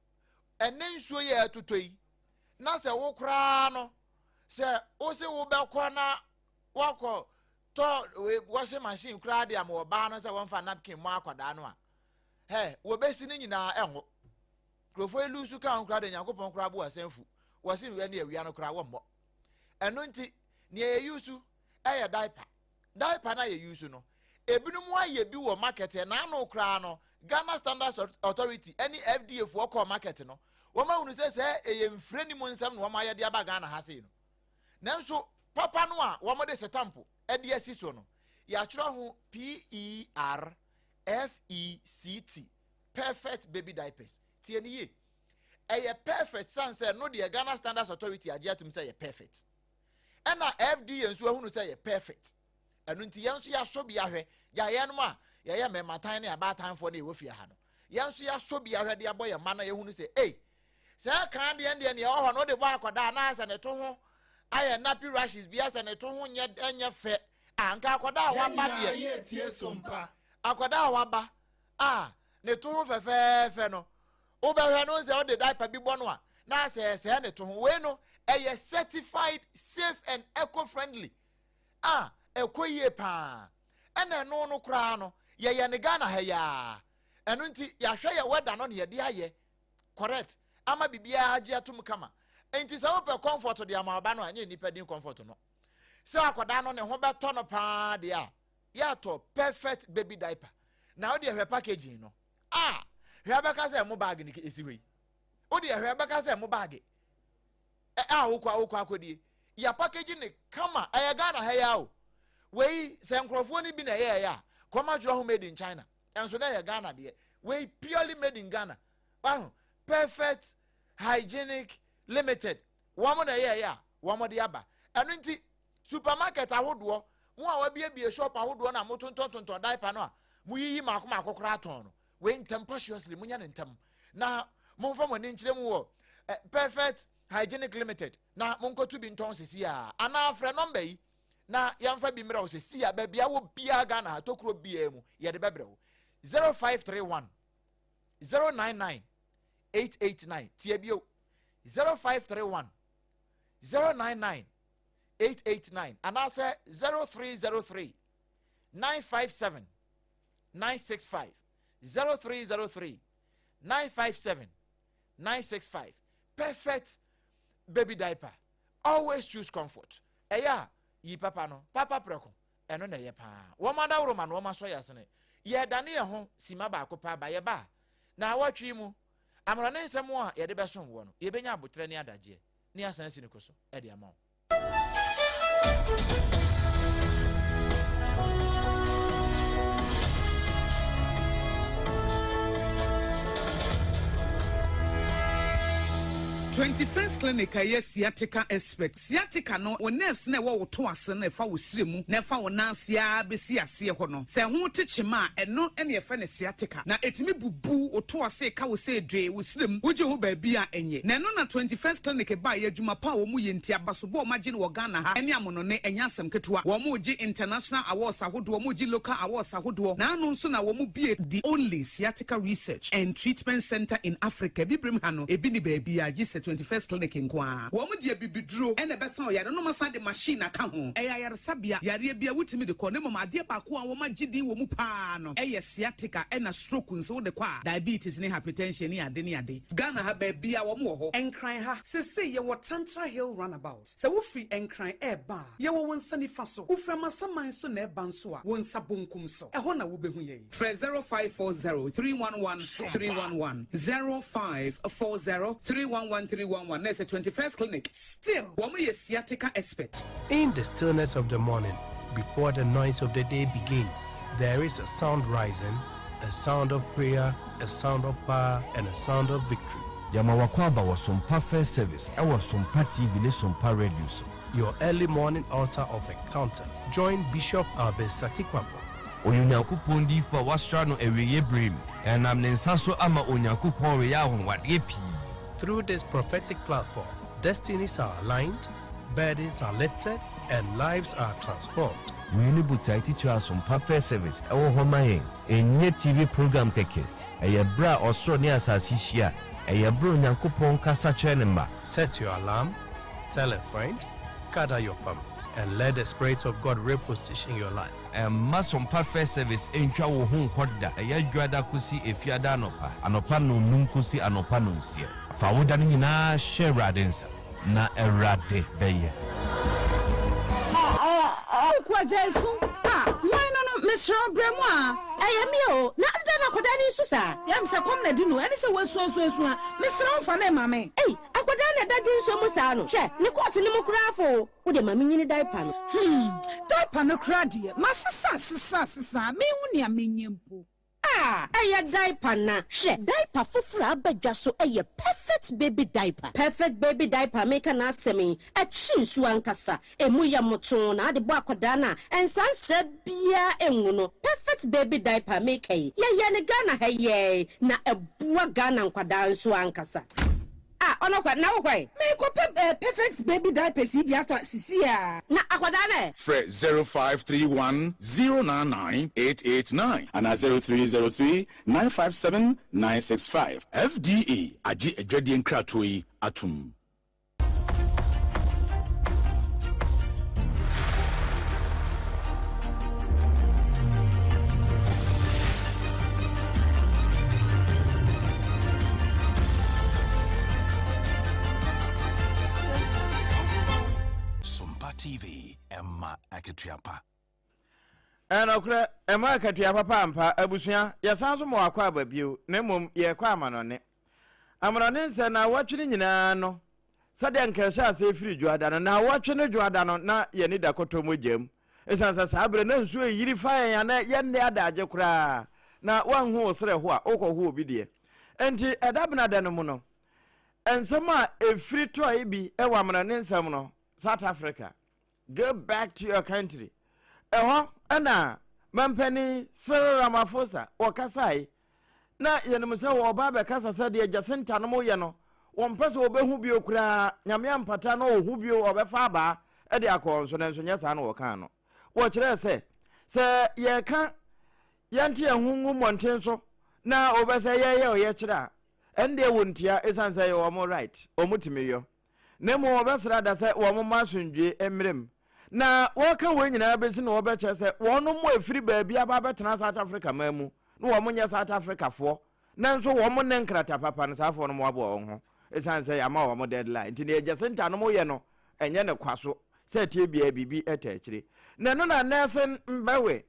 ɛnɛ nsuo yi a ɛtotɔ yi, na sɛ wo koraa no, sɛ wo se wobɛkɔ na wakɔ tɔ washing machine koraa de ama ɔbaa no sɛ wɔmfa napkin mmɔ akwadaa no a, hɛ wɔbɛsi no nyinaa ɛnwo. Nkurɔfoɔ yi lusu ka ho koraa de Nyankopɔn koraa bo asɛn fu. Wɔse wia ne awia no koraa wɔmmɔ. Ɛno nti, nea yɛyusu ɛyɛ diaper. Diaper no a yɛyusu no, ebinom ayɛ bi wɔ market ɛnaano koraa no, Ghana Standards Authority ɛne FDA foɔ kɔɔ market no, wɔn ahunu sɛ sɛ ɛyɛ mfire ne mu nsɛm na wɔn ayɛ de aba Ghana ha sei no. Nanso papa no a wɔde setampo de asi so no, yɛatwerɛ ho PERFECT, Perfect Baby Diapers. Tie no yie. Ɛyɛ perfect sane sɛ no deɛ Ghana Standards Authority agye atum sɛ ɛyɛ perfect. Ɛna FDA nso ahunu sɛ ɛyɛ perfect. Ɛno nti yɛn nso yɛasɔ bi ahwɛ. Gya yɛnom a yɛyɛ mmɛmatan ne abaatanfoɔ ne yɛwɔ fie ha no, yɛn nso yɛasɔ bi ahwɛ de abɔ yɛn mma na yɛhunu sɛ ei, Sɛ kan deɛ deɛ nea ɛwɔ hɔ no wode bɔ akwadaa na asɛ ne to ho ayɛ nappy rashes bi asɛ ne to ho nyɛ nyɛ fɛ a nka akwadaa a waba deɛ akwadaa a waba a ne to ho fɛfɛɛfɛ no wobɛhwɛ no sɛ wode diaper bi bɔ no a na asɛ ɛsɛɛ ne to ho. Wei no ɛyɛ certified safe and eco friendly a ɛkɔ yie paa. Ɛna ɛno no koraa no yɛyɛ ne Ghana ha yi ara, ɛno nti yɛahwɛ yɛ weather no na yɛde ayɛ correct ama biribiara agye atom kama. Nti sɛ wopɛ comfort de ama ɔba no a, ɛnyɛ nnipa din comfort no. Sɛ akwadaa no ne ho bɛtɔ no paa deɛ a, yɛatɔ Perfect Baby Diaper. Na wode hwɛ packaging no a, hwɛ bɛka sɛ mo bag no ɛsi hɔ yi. Wode hwɛ bɛka sɛ mo bag a wokɔ wokɔ akɔdie. Yɛ packaging ne kama, ɛyɛ Ghana ha yi a o. Wei sɛ nkurɔfoɔ no bi na ɛyɛɛyɛ a, kɔma twerɛ ho made in China. Ɛnso na ɛyɛ Ghana deɛ. Wei purely made in Ghana. Wahu? Perfect Hygienic Limited. Wɔn na ɛyɛɛyɛ a wɔn de aba. Ɛno nti, supermarket ahodoɔ, mo a wɔabiebie shop ahodoɔ na motontɔntontɔn diaper no a, moyiyi mmaako mmaako koraa tɔn no, wei ntɛm preciously, monyɛ no ntɛm. Na momfa mo ani nkyerɛ mu wɔ eh, Perfect Hygienic Limited na monkɔto bi ntɔn sɛsi a. Anaa frɛ nɔmba yi na yɛmfa bi mmerɛ wo sɛsi a, baabi a wɔ biara Ghana ha, tokuro biara mu, yɛde bɛbrɛ wo. 0531 099 889. Tie bio, 0531 099 889 anaasɛ 0303 957 965, 0303 957 965. Perfect Baby Diaper, always choose comfort. Ɛyɛ a yi papa no papa prɛko, ɛno na ɛyɛ paa. Wɔn adaworoma na wɔn asɔ yɛ asene. Yɛdane yɛn ho sima baako pɛ aba, yɛba a na awɔtwe mu amena ne nsɛm a yɛde bɛsom wɔ no, yɛbɛnya abotrɛ ne adagyeɛ ne asan asi ne ko so de ama wo. 21st Clinic a ɛyɛ sciatica expert. Sciatica no, wo nerves no a ɛwɔ wo to ase no a ɛfa wo srɛ mu na ɛfa wo nan ase ara bɛsi aseɛ hɔ no, sɛ ɛho te kyema a, ɛno na yɛfrɛ no sciatica. Na ɛtumi bubu wo to ase ka wo sɛ dwee wo srɛ mu, wogye ho baabi a ɛnyɛ. Na ɛno na 21st Clinic baeɛ, adwuma pa a wɔyɛ nti, abasobɔ a wɔagye no wɔ Ghana ha ne amonone, ɛnyɛ asɛm ketewa. Wɔregye international awards ahodoɔ, wɔregye local awards ahodoɔ. Na ano nso na wɔbue the only sciatica research and treatment centre in Africa, Abibirem ha no, ebi nni baabiara gye sɛ 21st Clinic nko ara. Wɔn de abibiduro na ɛbɛsa ɔyare no na wɔasan de machine aka ho. Ɛyɛ ayaresabea, yareɛ biara wotumi de kɔ na mmom adeɛ baako a wɔagye din wɔ mu pa ara no yɛ sciatica ɛna stroke nso wode kɔ a, diabetes ne hypertension ne ade ne ade. Ghana ha baabiara wɔn wɔ hɔ. Nkran ha, seesei yɛwɔ Tantra Hill Runabout. Sɛ wofiri Nkran reba a, yɛwɔ wo nsa nifa so. Wofiri Amasaman nso na ɛreba nso a, wo nsa bonkum so. Ɛhɔ na wobɛhu yɛn. Frɛ 0540 311 311, 0540 311 311 na ɛsɛ 21st Clinic. Still. Wɔn yɛ sciatica expert. In the stillness of the morning, before the noise of the day begins, there is a sound rising, a sound of prayer, a sound of power, and a sound of victory. Yɛma w'akwaaba wɔ Sompa First Service ɛwɔ Sompa TV ne Sompa Radio so. Your early morning altar of encounter. Join Bishop Albert Sakikwabo Ɔyɛ Onyankopɔn diyifo a wɔasra no awieeɛ berɛ mu. Ɛnam ne nsa so ama Onyankopɔn reyɛ anwanwadeɛ pii. Through this prophetic platform, destinies are aligned, burdens are lifted, and lives are transformed. Wei ne botae titire a Asompa First Service wɔ hɔ ma yɛn. Ɛnyɛ TV program kɛkɛ. Ɛyɛ berɛ a ɔsoro ne asase hyia. Ɛyɛ berɛ a Onyankopɔn kasa kyerɛ ne mma. Set your alarm, tell a friend, gather your family, and let the Spirit of God reposition your life. Mma Sompa First Service ntwa wo ho nkɔ da. Ɛyɛ Dwoada kosi Efiada anɔpa, anɔpa nnɔnnum kosi anɔpa nnɔnsia. Fa wo da no nyinaa hyɛ Awurade nsa, na Awurade bɛyɛ. Okuo gyae su ah hwan no no mesrɛ wo brɛ mu aa. Ɛyɛ me o, na adɛn na akwadaa no resu saa? Yam sɛ kɔm na di no ɛne sɛ wasu asu asu a mesrɛ wo fa no ma me. Ei, akwadaa na ɛda dwonsɔ mu saa no, hwɛ ne kɔɔto no mu koraa fo o. Wo deɛ ma me nyini diaper no. Hmm, diaper no koraa deɛ, masesa sesa sesa a, menhu nea menyɛ mpo. Ah, ɛyɛ diaper na. Hwɛ, diaper foforɔ a aba dwa so yɛ Perfect Baby Diaper. Perfect Baby Diaper a mereka n'asɛm yi, ɛkye nsuo ankasa. Ɛmu yɛ mmotoo na ade bɔ akwadaa no a, nsansaa biara ngu no. Perfect Baby Diaper a mereka yi, yɛyɛɛ no Ghana ha yi ara na ɛboa Ghana nkwadaa nso ankasa. Ah ɔno kɔ na wo kɔ ɛ. Me kɔ pɛ eh perfect baby diapers yi bi atɔ sisi aa. Na akwadaa no ɛ. Frɛ 0531 099 889 anaa 0303 957 965. FDA agye adwadie nkratoɔ yi atom. Sompa TV, ɛma akatua pa. Ɛnokorɛ, ɛma akatua papa ampa. Abusua, yɛsan so ma wakɔ aba bio, na mmom yɛrekɔ amanɔne. Amanɔne nsɛ naawɔtwe no nyinaa no, sɛdeɛ nka ɛhyɛ aseɛ firi dwoada no, naawɔtwe no dwoada no, na yɛni da kɔtɔ mogya mu. Esiane sɛ saa bere no na nsu reyiri fa yɛn a na yɛnne adagye koraa, na woanhu wo srɛ ho a, wokɔho obi deɛ. Enti ɛda benada no mu no, nsɛm a efiri tɔe bi wɔ amena ne nsɛm no, South Africa, Go back to your country. Ɛhɔ na mampanin Cyril Ramaphosa wɔkasae. Na yɛnim sɛ wɔreba abɛkasa sɛ deɛ Jacinta nom yɛ no, wɔmpɛ sɛ wɔbɛhu bio koraa, Nyame ampata na ɔhu bio a ɔbɛfa abaa de akɔ wɔn so, nanso nyɛ saa na wɔkaa no. Wɔkyerɛɛ sɛ, sɛ yɛreka yɛnte yɛn ho ngu mmɔnten so na wɔbɛ sɛ yɛreyɛ ɔyɛkyerɛ a, ɛndeɛ wɔntia ɛsiane sɛ ɛyɛ wɔn right, wɔtumi yɔ. Na mmom wɔbɛsrɛ ada sɛ wɔmma asomdwoe mmra mu. Na wɔreka wei nyinaa bɛsi na wɔbɛkyerɛ sɛ wɔnom a ɛfiri baabi aba abɛtena South Africa man mu na wɔn nyɛ South Africafoɔ nanso wɔn ne nkrataa papa no saafoɔ no moaboa wɔn ho ɛsiane sɛ yɛama wɔn deadline nti deɛ Jacinta nom yɛ no ɛnyɛ ne kwa so sɛ ɛteɛ biara biribi ɛta akyire na ɛno na Nelson Mbewe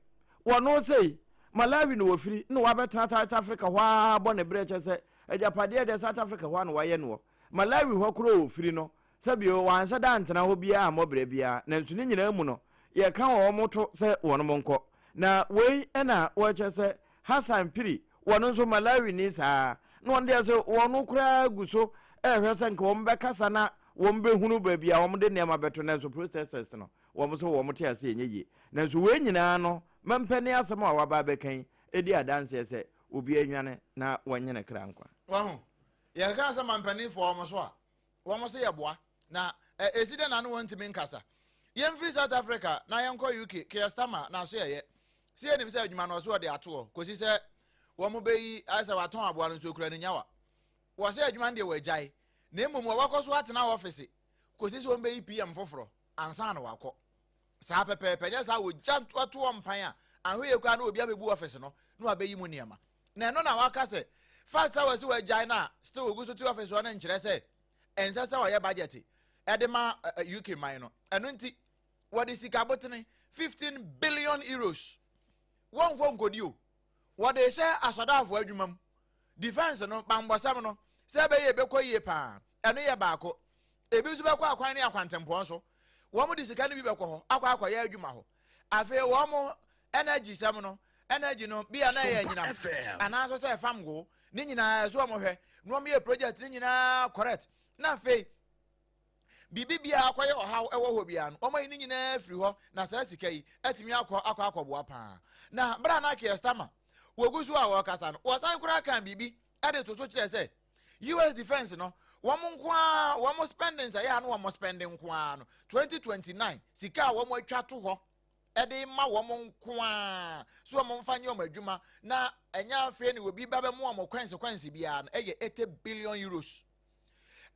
wɔno sei Malawi na wɔfiri na wabɛtena South Africa hɔ ara bɔ ne berɛ kyɛ sɛ agyapadeɛ deɛ South Africa hɔ ara na wayɛ noɔ Malawi hɔ koro a wɔfiri no Sɛbio, wɔanhyɛ da antena hɔ biara ammɔ bra biara, nanso ne nyinaa mu no, yɛka wɔn to sɛ wɔnom nkɔ. Na wei na wɔkyerɛ sɛ Hassan Phiri, wɔno nso Malawini saa ara, na wɔn deɛ sɛ wɔn koraa gu so rehwɛ sɛ nka wɔn bɛkasa na wɔn bɛhunu baabi a wɔn de nneɛma bɛto, nanso protesters no, wɔn nso wɔn te ase ɛnyɛ yie. Nanso wei nyinaa no, mampanin asɛm a waba abɛka yi di adanseɛ sɛ obiara nnwane na wɔnnye ne kra nkwa. Wahu? Yɛkeka sɛ mampaninfoɔ wɔn so a, Wɔn se yɛboa. Na ɛ esi dɛn na ne wɔn ntumi nkasa? Yɛmfiri South Africa na yɛnkɔ UK, Keir Starmer n'aso yɛyɛ. Se yɛnim sɛ adwuma no ɔse ɔde ato hɔ kɔsi sɛ wɔn bɛyi ayɛ sɛ watɔn aboa no nso okura ne nyawa. Wɔse adwuma no deɛ wɔagyae na mmom wɔbɛkɔ so atena ɔfese kɔsi sɛ wɔn bɛyi PM foforɔ ansa na wakɔ. Saa pɛpɛɛpɛ, nyɛ saa wɔgya to hɔ mpan a, ahwɛ yie koraa na obi abɛbu ɔfese no na wabɛyi mu nneɛma. Na ɛno na waka sɛ fact sɛ wɔsi wɔagyae no a still ogu so te office hɔ no nkyerɛ sɛ ɛnsɛ sɛ ɔyɛ budget ɛde ma UK man no. Ɛno nti wɔde sika botene 15 billion euros wɔmfɔ nkɔdi o wɔde hyɛ asɔdafoɔ adwuma mu defense no bambɔsɛm no sɛ ɛbɛyɛ ɛbɛkɔ yie paa ɛno yɛ baako ebi nso bɛkɔ akwan ne akwantempɔn so wɔn de sika no bi bɛkɔ hɔ akɔ akɔyɛ adwuma hɔ afei wɔn Energy sɛm no, energy no bi a na ɛyɛ anyinam anaa nso sɛ ɛfam go ne nyinaa ɛso wɔn hwɛ na wɔn yɛ project ne nyinaa correct na afei biribi biara akɔyɛ ɔhaw wɔ hɔ biara no, wɔayi ne nyinaa afiri hɔ na saa sika yi atumi akɔ akɔ akɔboa paa. Na bere a na Keir Starmer wɔgu so a wɔrekasa no, wɔsan koraa kaa biribi de to so kyerɛ sɛ US defense no, wɔn nko ara wɔn spendings ɛyɛ a na wɔn spending nko ara no, 2029 sika a wɔn atwa to hɔ de ma wɔn nko ara so wɔn mfa nyɛ wɔn adwuma na ɛnyɛ afei ne obi ba bɛmo wɔn kwɛnse kwɛnse biara no ɛyɛ 80 billion euros.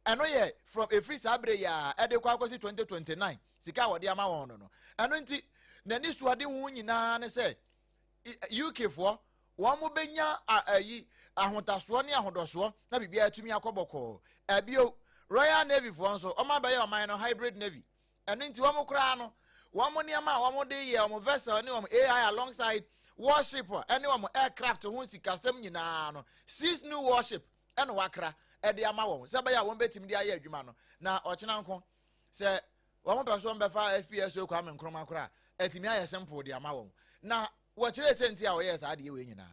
Ɛno yɛ from efiri saa bere yi a ɛde kɔ akɔsi 2029 sika a wɔde ama wɔn no. Ɛno nti n'ani so ade ho nyinaa ne sɛ UK foɔ wɔn bɛnya ayi ahotasoɔ ne ahodɔsoɔ na biribiara atumi akɔ bɔkɔɔ. Ɛbio Royal Navy foɔ nso wɔn abɛyɛ ɔman no hybrid navy. Ɛno nti wɔn koraa no wɔn nneɛma a wɔn de yɛ wɔn vessel ne wɔn AI alongside warship ne wɔn aircraft ho sikasɛm nyinaa no, six new warship ɛna wakra ɛde ama wɔn sɛ ɛbɛyɛ a wɔn bɛtumi de ayɛ adwuma no. Na ɔkyena nko sɛ wɔn pɛ so wɔn bɛfa FPSO Kwame Nkrumah koraa ɛtumi ayɛ simple de ama wɔn. Na wɔkyerɛ sɛ nti a wɔyɛɛ saa adeɛ wei nyinaa.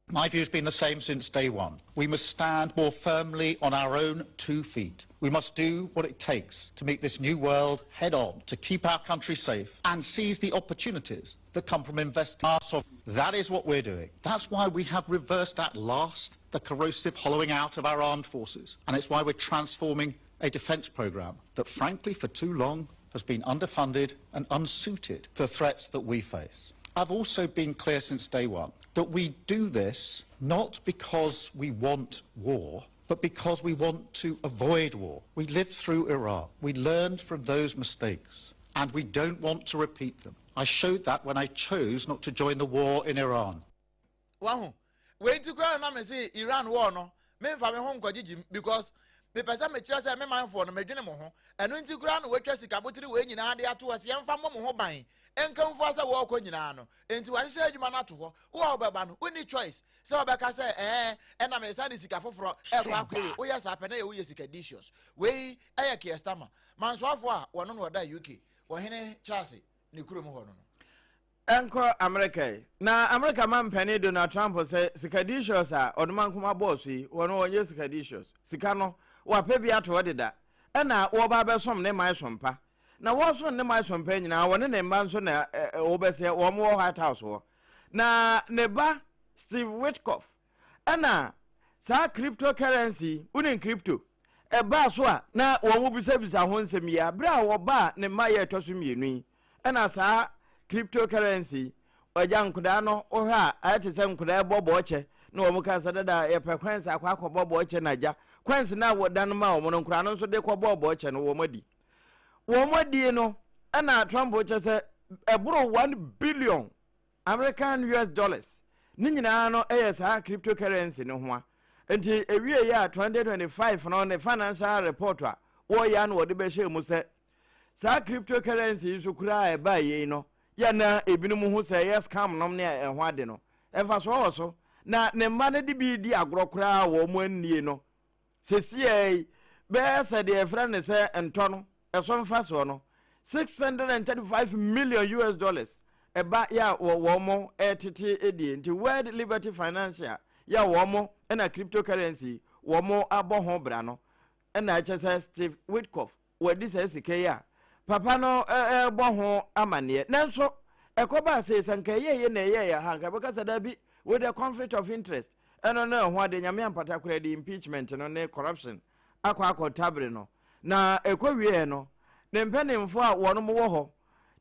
My view has been the same since day one. We must stand more firmly on our own two feet. We must do what it takes to meet this new world head on, to keep our country safe and seize the opportunities that come from investing. That is what we're doing. That's why we have reversed at last the corrosive hollowing out of our armed forces. And it's why we're transforming a defence programme that, frankly, for too long has been underfunded and unsuited to the threats that we face. I've also been clear since day one that we do this not because we want war, but because we want to avoid war. We lived through Iraq. We learned from those mistakes, and we don't want to repeat them. I showed that when I chose not to join the war in Iran. Wahu, wei nti koraa na me se Iran war no, memfa me ho nkɔgyegye because mepɛ sɛ mekyerɛ sɛ me manfoɔ no medwene mo ho. Ɛno nti koraa na wɔatwa sika botiri wei nyinaa de ato hɔ sɛ yɛmfa mmɔ mo ho ban nkamfoɔ sɛ wɔrekɔ nyinaa no. Nti wɔahyehyɛ adwuma no ato hɔ. Wo a wobɛba no, wonni choice sɛ wɔbɛka sɛ ɛɛ ɛna mesa de sika foforɔ ɛkɔ akɔwe. Woyɛ saa pɛ na yɛ woyɛ sika dicious. Wei ɛyɛ Keir Starmer, mansoafoɔ a wɔno na ɔda UK, wɔhene Charles ne kurom hɔ no. Ɛnkɔ Amerika yi. Na Amerika mampanin Donald Trump sɛ sikadicious a ɔdomankoma bɔɔ so yi, wɔn wɔnyɛ sikadicious. Sika no, wapɛ bi ato hɔ deda. Ɛna wɔba abɛsom ne man sompa. Na wɔsom ne man sompa nyinaa, wɔne ne mma nso na wɔbɛsɛ wɔn wɔ White House hɔ. Na ne ba Steve Witkoff, ɛna saa cryptocurrency, wonim crypto, ɛbaa so a na wɔn bisabisa ho nsɛm yi a, bere a wɔbaa ne mma yɛ ɛtɔ so mmienu yi, ɛna saa cryptocurrency agya nkodaa no wohwɛ a ayɛ te sɛ nkodaa ɛbɔ bɔɔkyɛ na wɔn ka sɛ dada yɛpɛ coins akɔ akɔbɔ bɔɔkyɛ na agya coins no a wɔda no ma wɔn no nkodaa no nso de kɔbɔɔ bɔɔkyɛ no wɔn adi wɔn adie no. Ɛna Trump kyɛ sɛ ɛboro 1 billion American US dollars ne nyinaa no ɛyɛ saa cryptocurrency no ho a. Nti ewie yɛ a 2025 no ne financial report a wɔyɛ a na wɔde bɛhyɛ mu sɛ saa cryptocurrency yi nso koraa a ɛbaa yei no yɛ na ebinom ho sɛ ɛyɛ scam nom ne ɛho ade no mfasoɔ wɔ so na ne mma no de bi di agorɔ koraa wɔ wɔn anie no sesie yi bɛyɛ sɛ deɛ yɛfrɛ no sɛ ntɔ no ɛso mfasoɔ no 635 million US dollars ɛba yɛ a wɔn mo ɛtete edie. Nti World Liberty Financial yɛ a wɔn mo ɛna cryptocurrency wɔn mo abɔ ho bra no ɛna ɛkyɛ sɛ Steve Witkoff wɔadi saa sika yi a papa no ɛrebɔ ho amanneɛ. Nanso ɛkɔbaa sɛ sɛ nka ɛyɛ yɛ na ɛyɛ yɛ ha nka bɛka sɛ daabi with the conflict of interest ɛno ne ɛho ade Nyame ampata koraa de impeachment no ne corruption akɔ akɔ tabere no. Na ɛkɔ wieɛ no ne mpanimfoɔ a wɔn wɔ hɔ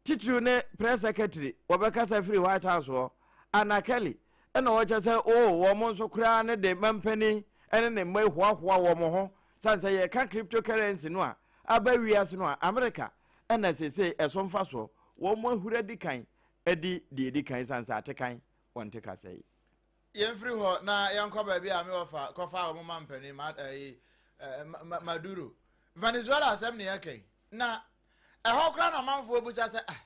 titiriw ne press secretary wɔbɛkasa firi White House hɔ Anna Kelly ɛna wɔkyɛ sɛ o wɔn nso koraa ne de mampanin ɛne ne mma hoahoa wɔn ho san sɛ yɛka cryptocurrency no a aba wiase no a America ɛna sese ɛso mfa soɔ wɔn mo ahura di kan adi deɛ di kan san sɛ ate kan wɔn te kasa yi. Yɛmfiri hɔ na yɛnkɔ baabi a mewɔ fa kɔfa wɔn ma mpanin ma ɛyi ɛɛ Maduro Venezuela asɛm ne yɛka yi. Na ɛhɔ koraa na amanfoɔ busa sɛ, ah,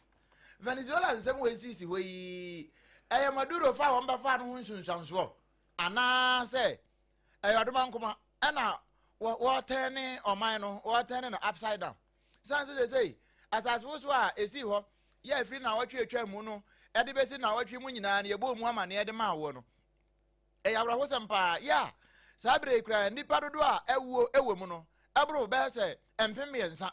Venezuela nsɛm wɔ esisi hɔ yi, ɛyɛ Maduro fa a wɔn bɛfa no ho nsunsuansoɔ anaasɛ ɛyɛ ɔdoma nkoma ɛna wɔtɛn ne ɔman no wɔtɛn no upside down? San sɛ sɛsɛyi asase woso a esi hɔ yɛ afiri na wɔtwe atwa mu no ɛde bɛsi na wɔtwe mu nyinaa no yɛbɔ mu amaneɛ de maa wɔ no ɛyɛ awerɛhosɛm paa. Yɛ a saa bere yi koraa nnipa dodoɔ a ɛwuo ɛwɔ mu no ɛboro bɛyɛ sɛ 3000.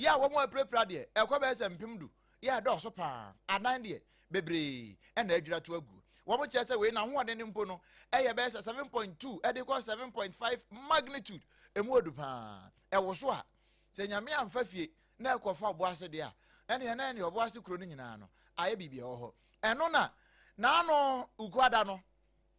Yɛ a wɔn apirapira deɛ, ɛkɔ bɛyɛ sɛ 10,000. Yɛ a ɛdɔɔso paa. Adan deɛ, bebree na adwira to agu. Wɔn kyerɛ sɛ wei n'ahoɔden no mpo no ɛyɛ bɛyɛ sɛ 7.2 ɛde kɔ 7.5 magnitude. Emu odu paa. Ɛwoso a, sɛ Nyame amfa fie na ɛkɔfa Ɔboase deɛ a, ɛneɛ na ɛne Ɔboase kuro no nyinaa no ayɛ biribi ɛwɔ hɔ. Ɛno na n'ano Ukuada no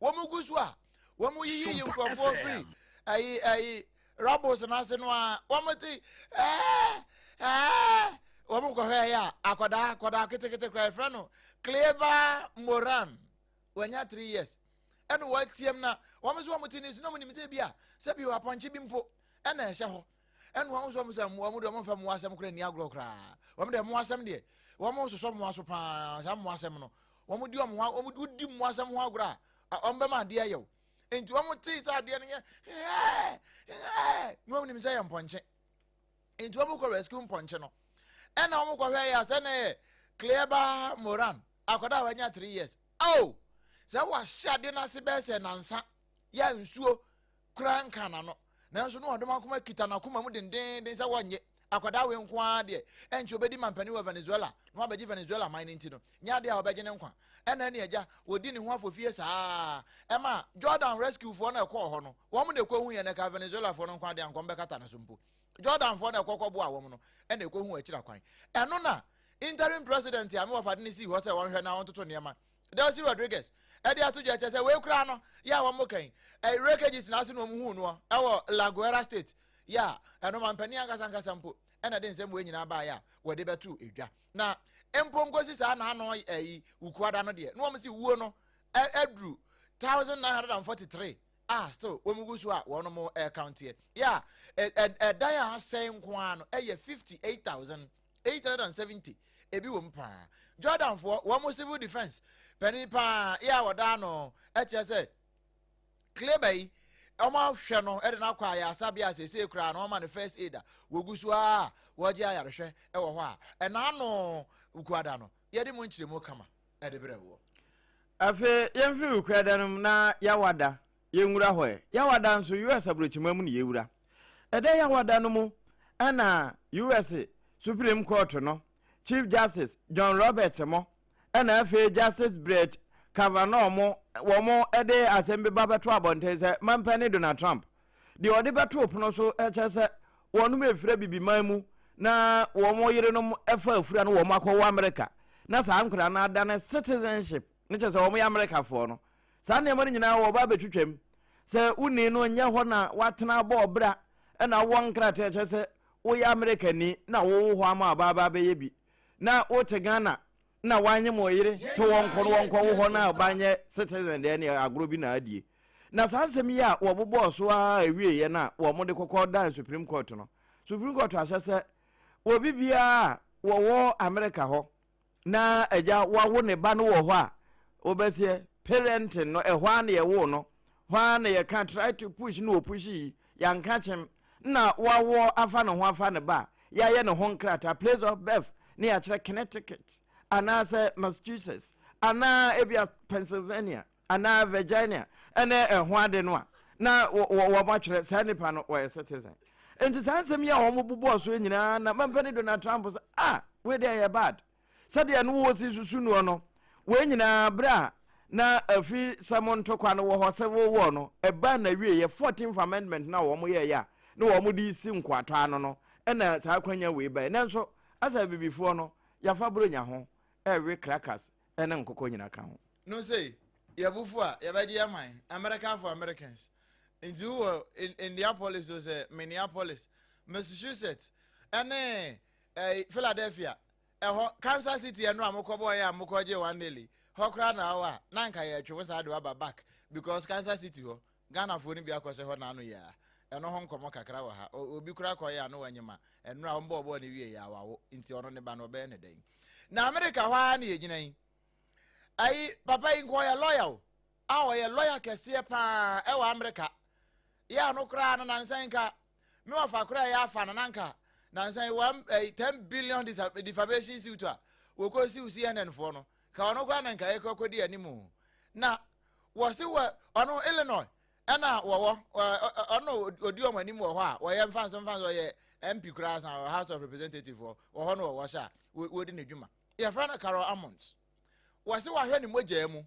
wɔn gu so a wɔn yiyi nkurɔfoɔ firi ɛyi ɛyi rubbles n'ase no a wɔn te ɛɛ ɛɛ wɔn nkɔhwɛ ɛyɛ a akwadaa akwadaa ketekete koraa yɛfrɛ no Clever Moran wɔnya 3 years ɛna wɔatiam na wɔn nso wɔn te ne nso na wɔn nim sɛ bi a sɛ bi wɔ apɔnkye bi mpo ɛna ɛhyɛ hɔ. Ɛna wɔn nso wɔn sɛ wɔn deɛ wɔn mfa mmoa asɛm koraa nni agorɔ koraa. Wɔn deɛ mmoa asɛm deɛ wɔn sosɔ mmoa so paa. Saa mmoa asɛm no wɔn di wɔn ho wɔn di mmoa asɛm ho agorɔ a wɔn bɛma adeɛ yɛ o. Nti wɔn te sɛ adeɛ no yɛ hɛɛ hɛɛ na wɔn nim sɛ yɛ mpɔnkye. Nti wɔn kɔ rescue mpɔnkye no. Ɛna wɔn kɔhwɛ yɛ asɛ na yɛ Clever Moran akwadaa a wanya 3 years. Oh, sɛ wahyɛ adeɛ no ase bɛyɛ sɛ nansa yɛ nsuo koraa nka n'ano, nanso no ɔdom akoma kita n'akoma mu dendenden sɛ wɔnyɛ akwadaa wei nko ara deɛ ɛnkyɛ obɛdi mampanin wɔ Venezuela na wabɛgye Venezuela man no. Nti no nyɛ adeɛ a wɔbɛgye ne nkwa. Ɛna ɛne agya wɔdi ne ho afɔfie saa ɛma Jordan rescue foɔ no ɛkɔɔ hɔ no, wɔn na ɛkɔhu yɛn. Ɛka Venezuela foɔ no nko adeɛ ankɔm bɛkata no so mpo. Jordan foɔ no ɛkɔkɔ boa wɔn no ɛna ɛkɔhu akyira kwan. Ɛno na interim president a mewɔfade ne sii hɔ sɛ wɔnhwɛ na wɔntoto nneɛma, Delcy Rodriguez, ɛde ato dwa kyɛ sɛ wei koraa no yɛ a wɔn kan ɛ wreckages na ase na wɔn hu noɔ ɛwɔ La Guaira State yɛ a ɛno mampanin ankasa ankasa mpo ɛna de nsɛm wei nyinaa baeɛ a wɔde bɛto edwa. Na mpo nkosi saa n'ano ɛyi Wukuada no deɛ na wɔn si wuo no ɛduru 1943 a still wɔn gu so a wɔn mo ɛkaunteɛ yɛ a ɛdan a asɛe nko ara no ɛyɛ 58,870. Ebi wɔ mu paa. Jordanfoɔ wɔn mo civil defence panin paa yɛ a wɔda ano ɛkyerɛ sɛ Kleber yi wɔn ahwɛ no ɛde no akɔ ayaresa a seesei koraa na wɔn ama no first aid a wɔgu so a wɔgye ayarehwɛ ɛwɔ hɔ a ɛna ano Wukuada no yɛde mu nkyerɛmu kama ɛde brɛ wɔ. Afei yɛmfiri Wukuada no mu na Yawada yɛnwura hɔ ɛ. Yawada nso US aburokyima mu na yɛwura. Ɛda Yawada no mu ɛna US Supreme Court no Chief Justice John Roberts mo ɛna afei Justice Brett Kavanaugh mo wɔn de asɛm bi ba bɛto abɔnten sɛ mampanin Donald Trump deɛ ɔde bɛto pono so kyerɛ sɛ wɔn efira bibiman mu na wɔn yerenom fa afura no wɔn akɔwɔ Amerika na saa nkwadaa no adane citizenship ne kyerɛ sɛ wɔn yɛ Amerikafoɔ no. Saa nneɛma no nyinaa wɔba abɛtwitwam sɛ wonni no nyɛ hɔ na watena abɔ ɔbra ɛna wɔ nkrataa kyerɛ sɛ woyɛ Amerikani na wowo hɔ ama ɔbaa ba abɛyɛ bi na wote Ghana na wanye mo yere sɛ wɔnkɔ no wɔnkɔ wo hɔ na ɔba nyɛ citizen deɛ ne agorɔ bi na adie. Na saa nsɛm yi a wɔbobɔɔ so ara awieeɛ no a wɔde kɔkɔ dan Supreme Court no, Supreme Court ahyɛ sɛ obi biara a wɔwɔ Amerika hɔ na agya wawo ne ba no wɔ hɔ a wobɛseɛ parenting no ɛhɔ a na yɛwoo no hɔ a na yɛka try to push no wɔ push yi yɛnka kyem na wawoɔ afa ne ho afa ne ba a yɛayɛ ne ho nkrataa place of birth ne yɛakyerɛ Connecticut anaasɛ Massachusetts anaa ebia Pennsylvania anaa Virginia ɛne ɛho ade no a na wɔn atwerɛ saa nipa no wɔyɛ citizen. Nti saa nsɛm yi a wɔn bobɔɔ so nyinaa na mampanin Donald Trump sɛ, ah, wei deɛ ɛyɛ bad sɛdeɛ no wɔ si susu noɔ no. Wei nyinaa berɛ a na afi sɛm ntɔkwa no wɔ hɔ, civil war no ɛbaa na wieɛ 14th Amendment na wɔn yɛɛyɛ a na wɔn de si nkoatɔ ano no ɛna saa akwanya wei bae. Nanso asɛ abibifoɔ no yɛafa buronya ho ɛwe crackers ɛne nkokɔ nyina ka ho. No sɛ yɛbufu a yɛbɛgye yɛ man America for Americans. Nti wowɔ Indianapolis o sɛ Minneapolis, Massachusetts ɛne Philadelphia ɛhɔ, Kansas City ɛno a mokɔbɔɔyɛ a mokɔgye 1-0 hɔ koraa na awɔ a na nka yɛtwe wo saa de waba back because Kansas City hɔ Ghanafoɔ no bi akɔhyɛ hɔ n'ano yɛ a ɛno ho nkɔmmɔ kakra wɔ ha. Obi koraa kɔyɛ a no wanyima ɛno a ɔmbɔɔ bɔɔ ne wie yɛ awawo nti ɔno ne ba no ɔbɛyɛ ne dɛn? Na Amerika hɔ ara ne yɛgyina yi. Ayi papa yi nka ɔyɛ lawyer o a ɔyɛ lawyer kɛseɛ paa ɛwɔ Amerika yɛ ano koraa no nansan nka me wɔfa koraa yɛ afa no nanka nansan one 10 billion defamation suit a wɔkɔ siw CNN foɔ no ka ɔno koraa na nka yɛkɔ kɔdi anim na wɔsi wɔ ɔno Illinois ɛna wɔwɔ ɔno odi wɔn anim wɔ hɔ a wɔyɛ mfanso mfanso ɔyɛ. MP koraa san wɔ House of Representative hɔ, wɔ hɔ no wɔwɔ hyɛ a wɔdi ne dwuma. Yɛfrɛ no Carol Ammons. Wɔse wahwɛ ne mogyaa mu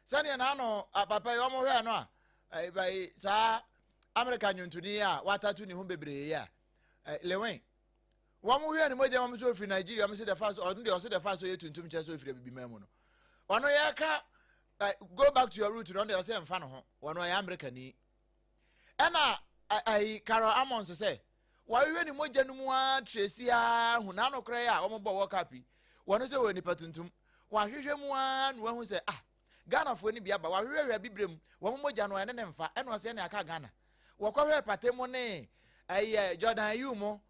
sɛdeɛ n'ano papa yi wɔn hwɛɛ no a ɛyi saa Amerika nnwontoni a watatu ne ho bebree yi a Lewin wɔn hwɛɛ ne mogya mu sɛ ofiri Nigeria wɔn sɛ the fact ɔno deɛ ɔsɛ the fact ɔyɛ tuntum kyɛ sɛ ofiri abibiman mu no ɔno yɛka go back to your root no ɔno deɛ ɔsɛ nfa ne ho wɔn ɔyɛ Amerika ni ɛna ɛyi Carol Ammons sɛ wɔahwehwɛ ne mogya no mu ara tracy ara hu n'ano koraa yi a wɔbɔ World Cup yi wɔn sɛ wɔyɛ nipa tuntum wɔahwehwɛ mu ara na wɔahu sɛ ah Ghanafoɔ no bi aba wɔahwehwɛhwɛ abibire mu wɔn mogya no ɛne ne mfa ɛna ɔsɛ ɛne aka Ghana wɔkɔhwɛ Pate mu ne ɛyɛ Jordan Ayew mu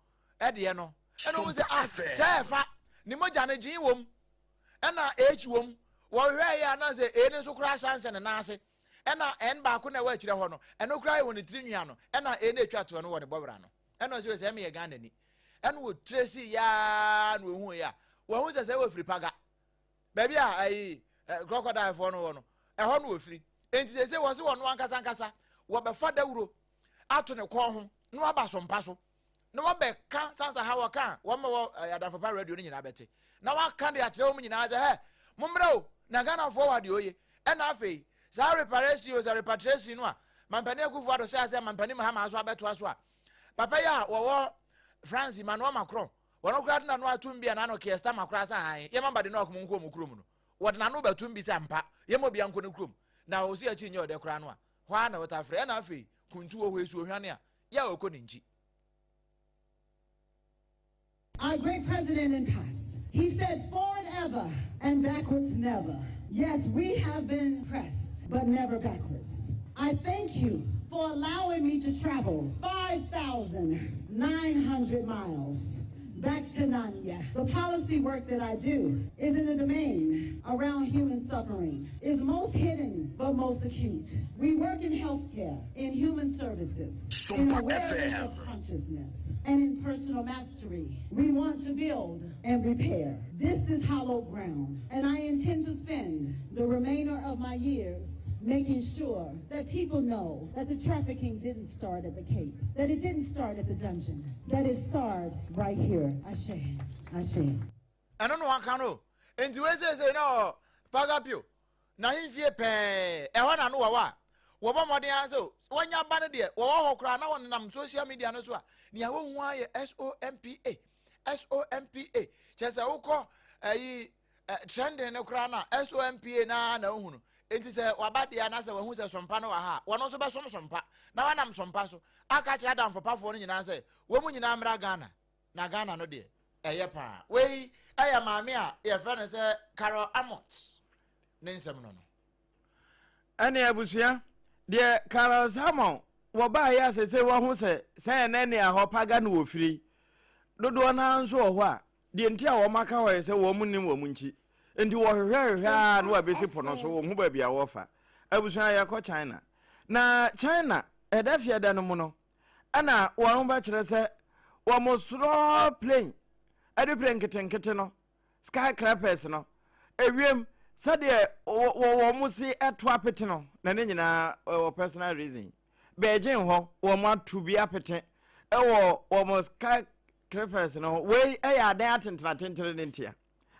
ɛdeɛ no ɛna wɔn sɛ ah sɛ ɛfa ne mogya no gyin wɔm ɛna H wɔm wɔhwehwɛ yɛ anaasɛ A no nso koraa ahyɛ ne nan ase ɛna N baako na ɛwɔ akyirɛ hɔ no ɛno koraa yɛ wɔ ne tiri nwia no ɛna A no atwa toɔ no wɔ ne bɔwera no ɛna ɔsɛ sɛ ɛmeyɛ Ghana ni ɛna wɔtire si yaa na wɔhu yɛ a wɔhu sɛ sɛ wɔfiri paga baabi a ayi crocodile foɔ no wɔ no ɛhɔ no wɔfiri enti sɛ sɛ wɔ se wɔn ankasa ankasa wɔbɛfa dawuro ato ne kɔn ho na waba so mpa so na wɔbɛka sansa ha wɔka a wɔn wɔ eh, adamfopa radio no nyinaa bɛte na wɔaka de akyerɛ wɔn nyinaa sɛ hɛ mommrɛ o na ghanafoɔ wɔ adeɛ oye ɛna afei saa reparation o sɛ repatriation no a mampanin akufo ado hyɛ ase mampanin mahama nso abɛtoa so a papa yi a wɔwɔ france emmanuel macron wɔn koraa de n'ano atum bi a n'ano keɛ stama koraa sɛ ahan yɛma ba de no akomo nkɔ wɔn kurom no wɔde n'ano bɛtum bi sɛ mpa yɛma obi ankɔ ne kurom na ɔsi akyi nyɛ ɔdɛ koraa no a hɔ ara na wɔtafrɛ ɛna afei kuntu wɔ hɔ esu ohwane a yɛ a ɔkɔ ne nkyi. Our great president in past, he said forward ever and backwards never. Yes, we have been pressed, but never backwards. I thank you for allowing me to travel 5,900 miles back to Nanya. The policy work that I do is in the domain around human suffering, is most hidden but most acute. We work in healthcare, in human services, in awareness of consciousness, and in personal mastery. We want to build and repair. This is hollow ground, and I intend to spend the remainder of my years making sure that people know that the trafficking didn't start at the Cape, that it didn't start at the dungeon, that it started right here. Ashe. Ashe. Ɛno na waka no. Enti wei seesei na ɔ Pagapio n'ahemfie pɛɛ ɛhɔ na no wɔwɔ a wɔbɔ mmɔden ara sɛ wɔnya ba no deɛ wɔwɔ hɔ koraa na wɔnenam social media no so a nea wɔhu ara yɛ SOMPA SOMPA kyerɛ sɛ wokɔ ayi trending no koraa no a SOMPA na na wohu no enti sɛ waba deɛ anaasɛ wahu sɛ sompa no wɔ ha a wɔno nso bɛsom sompa na wanam sompa so aka kyerɛ adamfopafoɔ no nyinaa sɛ wɔn mu nyinaa mmra Ghana na Ghana no deɛ ɛyɛ paa. Wei ɛyɛ maame a yɛfrɛ no sɛ Carol Amott ne nsɛm no no. Ɛne abusua deɛ Carol Salmon wɔbaa yɛ asese wɔho sɛ sɛ ɛnɛ ne ahɔ paga no wɔ firi dodoɔ no ara nso wɔ hɔ a deɛ nti a wɔn aka hɔ yɛ sɛ wɔn nnim wɔn nkyi nti wɔhwehwɛ hwehwɛ a na wɔabɛsi po no so wɔn ho baabi a wɔfa abusua yɛkɔ China na China ɛda fiada no mu no ɛna wɔn bɛkyerɛ sɛ wɔn soro plane ɛde plane nketenkete no skyscrapers no ewiem sɛdeɛ wɔn si ɛto apete no na ne nyinaa wɔ personal reason Beijing hɔ wɔn ato bi apete ɛwɔ wɔn skyscrapers no ho wei ɛyɛ adan atentene atentene ne ntia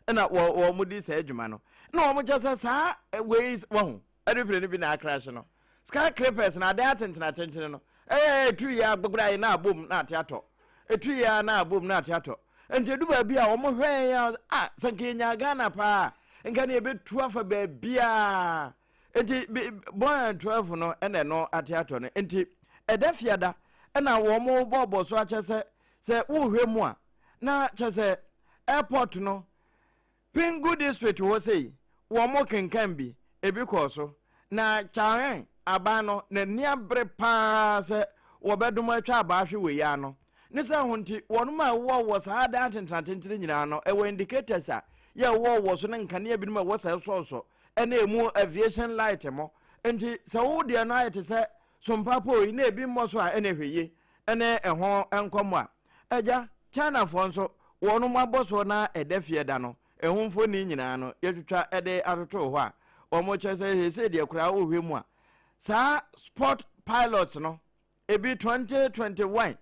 ɛna wɔ wɔn di saa adwuma no na wɔn kyɛ sɛ saa wei wɔn aeroplane no bi na akrahye no skyscrapers na adan atentene atentene no ɛyɛ etu yɛ agbogora yi na abom na ate atɔ etu yɛ na abom na ate atɔ nti edu baabi a wɔn hwɛ yɛn a sɛ nka yɛnya Ghana paa nka ne yɛbɛtu afa baabiara nti bɔn 12 no ɛna ɛno ate atɔ no nti ɛda fiada ɛna wɔn bɔɔbɔ so akyɛ sɛ sɛ wohwɛ mu a na kyɛ sɛ airport no Pingu district hɔ sei wɔn kenkan bi ebi kɔɔ so na Chaoen aban no n'ani abere paa sɛ wɔbɛdom atwa abaa ahwe wei ano ne sɛ ho nti wɔn a ɛwɔ wɔ saa adan atentenatentene nyinaa no ɛwɔ indicators a yɛ ɛwɔ wɔ so ne nkanea binom a ɛwɔ sɛ ɛsɔɔsɔ ɛne emu aviation light mo nti sɛ wo deɛ no ayɛ te sɛ sompa pole yi na ebi mmɔ so a ɛna ɛhwɛ yie ɛne ɛho nkɔmmɔ a Agya, Chinafoɔ nso, wɔnom abɔsoɔ no ara ɛda fie da no, ɛho mfoni nyinaa no, yɛtwitwa de atotoo hɔ a, wɔn kyerɛ sɛ seesei deɛ koraa wohwɛ mu a, saa sport pilots no, ebi 2021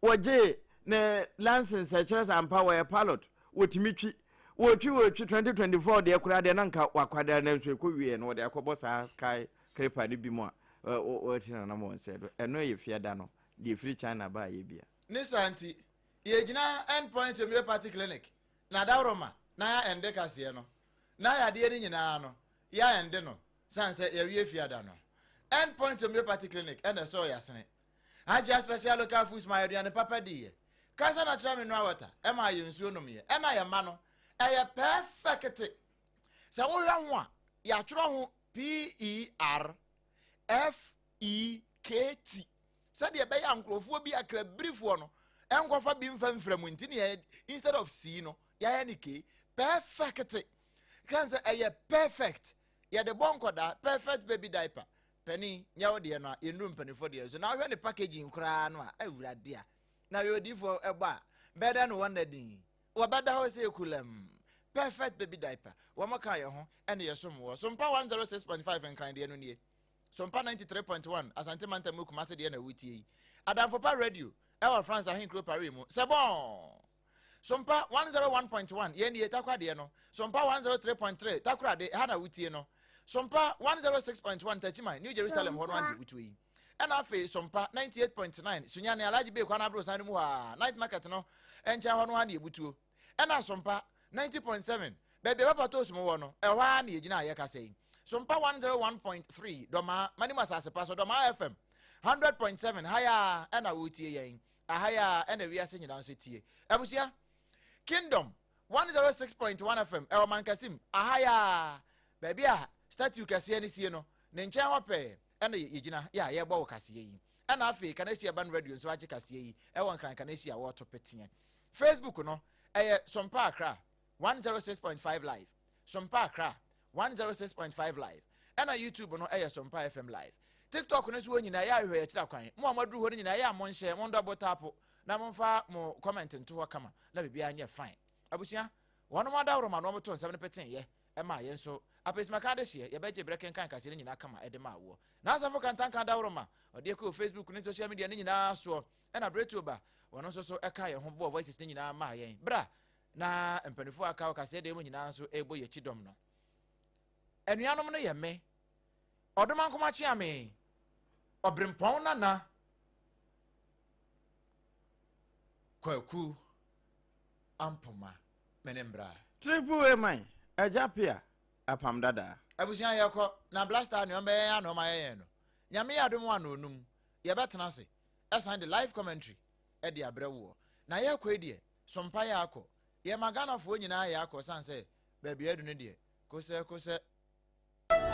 wɔgyee Ne license ɛkyerɛ sɛ ampa wɔyɛ pilot, wɔtumi twi. Wɔtwi wɔtwi 2024 deɛ koraa deɛ na nka wakwadare nanso ɛkɔ wieɛ no wɔde akɔbɔ saa sky creeper no bi mu a wɔati nanam wɔn sɛ do. Ɛno yɛ fiada no deɛ ɛfiri China baayɛ bia. Ne saa nti, yɛgyina End Point Homeopathy Clinic na adaworoma na yɛ ɛnde kaseɛ no, na yadeɛ no nyinaa no, yɛ ɛnde no, sane sɛ yɛwie fiada no. End Point Homeopathy Clinic ɛna ɛsɔɔ yɛasene. Hajia Special Local Foods ma yɛ aduane papa diiɛ. Kasa Natural Mineral Water ɛma yɛ nsuo nomyɛ. Ɛna yɛ ma no, ɛyɛ pɛɛfɛkete. Sɛ wohwɛ ho a, yɛatwerɛ ho P-E-R-F-E-K-T sɛdeɛ ɛbɛyɛ a nkurɔfoɔ bi akrabirifoɔ no ɛnkɔfa bi mfa mfira mu nti ne yɛ instead of C no yɛayɛ ne K. Perfect. Kan sɛ ɛyɛ perfect. Yɛde bɔ nkɔdaa perfect baby diaper. Panin, nyɛ wo deɛ no a, yɛnnuru mpanimfoɔ deɛ so. Na wohwɛ ne packaging koraa no a, awurade a. Na yɛ odiifoɔ ɛbɔ a, bɛyɛ dɛn no wɔn na din. Wɔbɛda hɔ sɛ ekulam. Perfect baby diaper. Wɔn ka yɛn ho ɛne yɛ som wɔ. Sompa 106.5 Nkran deɛ no nie. Sompa 93.1 Asante Mantam mu Kumase deɛ na wotie yi. Adamfo Pa Radio ɛwɔ France ahenkuro Paris mu. Sɛ bɔn! Sompa 101.1 yɛn nie Takwa deɛ no. Sompa 103.3 Takoradi ɛha na wotie no. Sompa 106.1 Techiman New Jerusalem hɔ no ande wotie yi. Ɛna afei Sompa 98.9 Sunyani Alhaji Bey kwan aborosan no mu hɔ a Night Market no nkyɛn hɔ no ara na yɛbutuo. Ɛna Sompa 90.7 baabi a Papa Toast mu wɔ no ɛhɔ ara na yɛgyina a yɛkasa yi. Sompa 101.3 Dɔmaa Manim Asase Pa so Dɔmaa FM 100.7 ha yi ara ɛna wotie yɛn. Aha yi ara ɛna wiase nyinaa nso tie. Abusua, Kingdom 106.1 FM ɛwɔ Mankasim, aha yi ara, baabi a statue kɛseɛ no sie no, ne nkyɛn hɔ pɛɛ ɛna yɛgyina yɛ a yɛrebɔ wo kaseɛ yi. Ɛna afei Kaneshie Urban Radio nso agye kaseɛ yi ɛwɔ Nkran Kaneshie a wɔreto peteɛ. Facebook no, ɛyɛ Sompa Accra 106.5 Live, Sompa Accra 106.5 Live, ɛna YouTube no ɛyɛ Sompa FM Live. TikTok no nso wɔ nyinaa ɛyɛ ahwehwɛ yɛkyerɛ kwan. Mo a moaduru hɔ no nyinaa ɛyɛ a monhyɛ, mondɔ tapo na momfa mo comment nto hɔ kama na biribiara nyɛ fine. Abusua, wɔnom adaworoma na wɔto nsɛm no peteeɛ ɛmaa yɛn nso. Apesimaka adehyeɛ, yɛbɛgye berɛ kenkan kaseɛ no nyinaa kama ɛde maa woɔ. N'asafo Kantanka adaworoma, ɔde kɔɔ Facebook ne social media no nyinaa soɔ, ɛna Berɛtuo ba, wɔno nso so ɛkaa yɛn ho bɔɔ voices no nyinaa maa yɛn. Bra na mpanimfoɔ a aka wɔ kaseɛ dan mu nyinaa nso ɛrebɔ yɛn akyi dɔm no. Anuanom no yɛ me, Ɔdomankoma Kyeame, Ɔberempɔn Nana, Kwaku Ampoma, me ne mbra. Triple A man, Agya Pia, Apam Dadaa. Abusua yɛkɔ na blaster nea ɔmbɛyɛ yɛn a na ɔma yɛ yɛn no. Nyame yɛ adom a na onum yɛbɛtena ase ɛsan de live commentary ɛde abrɛ woɔ. Na yɛkɔ yi deɛ sompa yɛ akɔ. Yɛma Ghanafoɔ nyinaa yɛ akɔ san sɛ baabi adu no deɛ kosɛ kosɛ.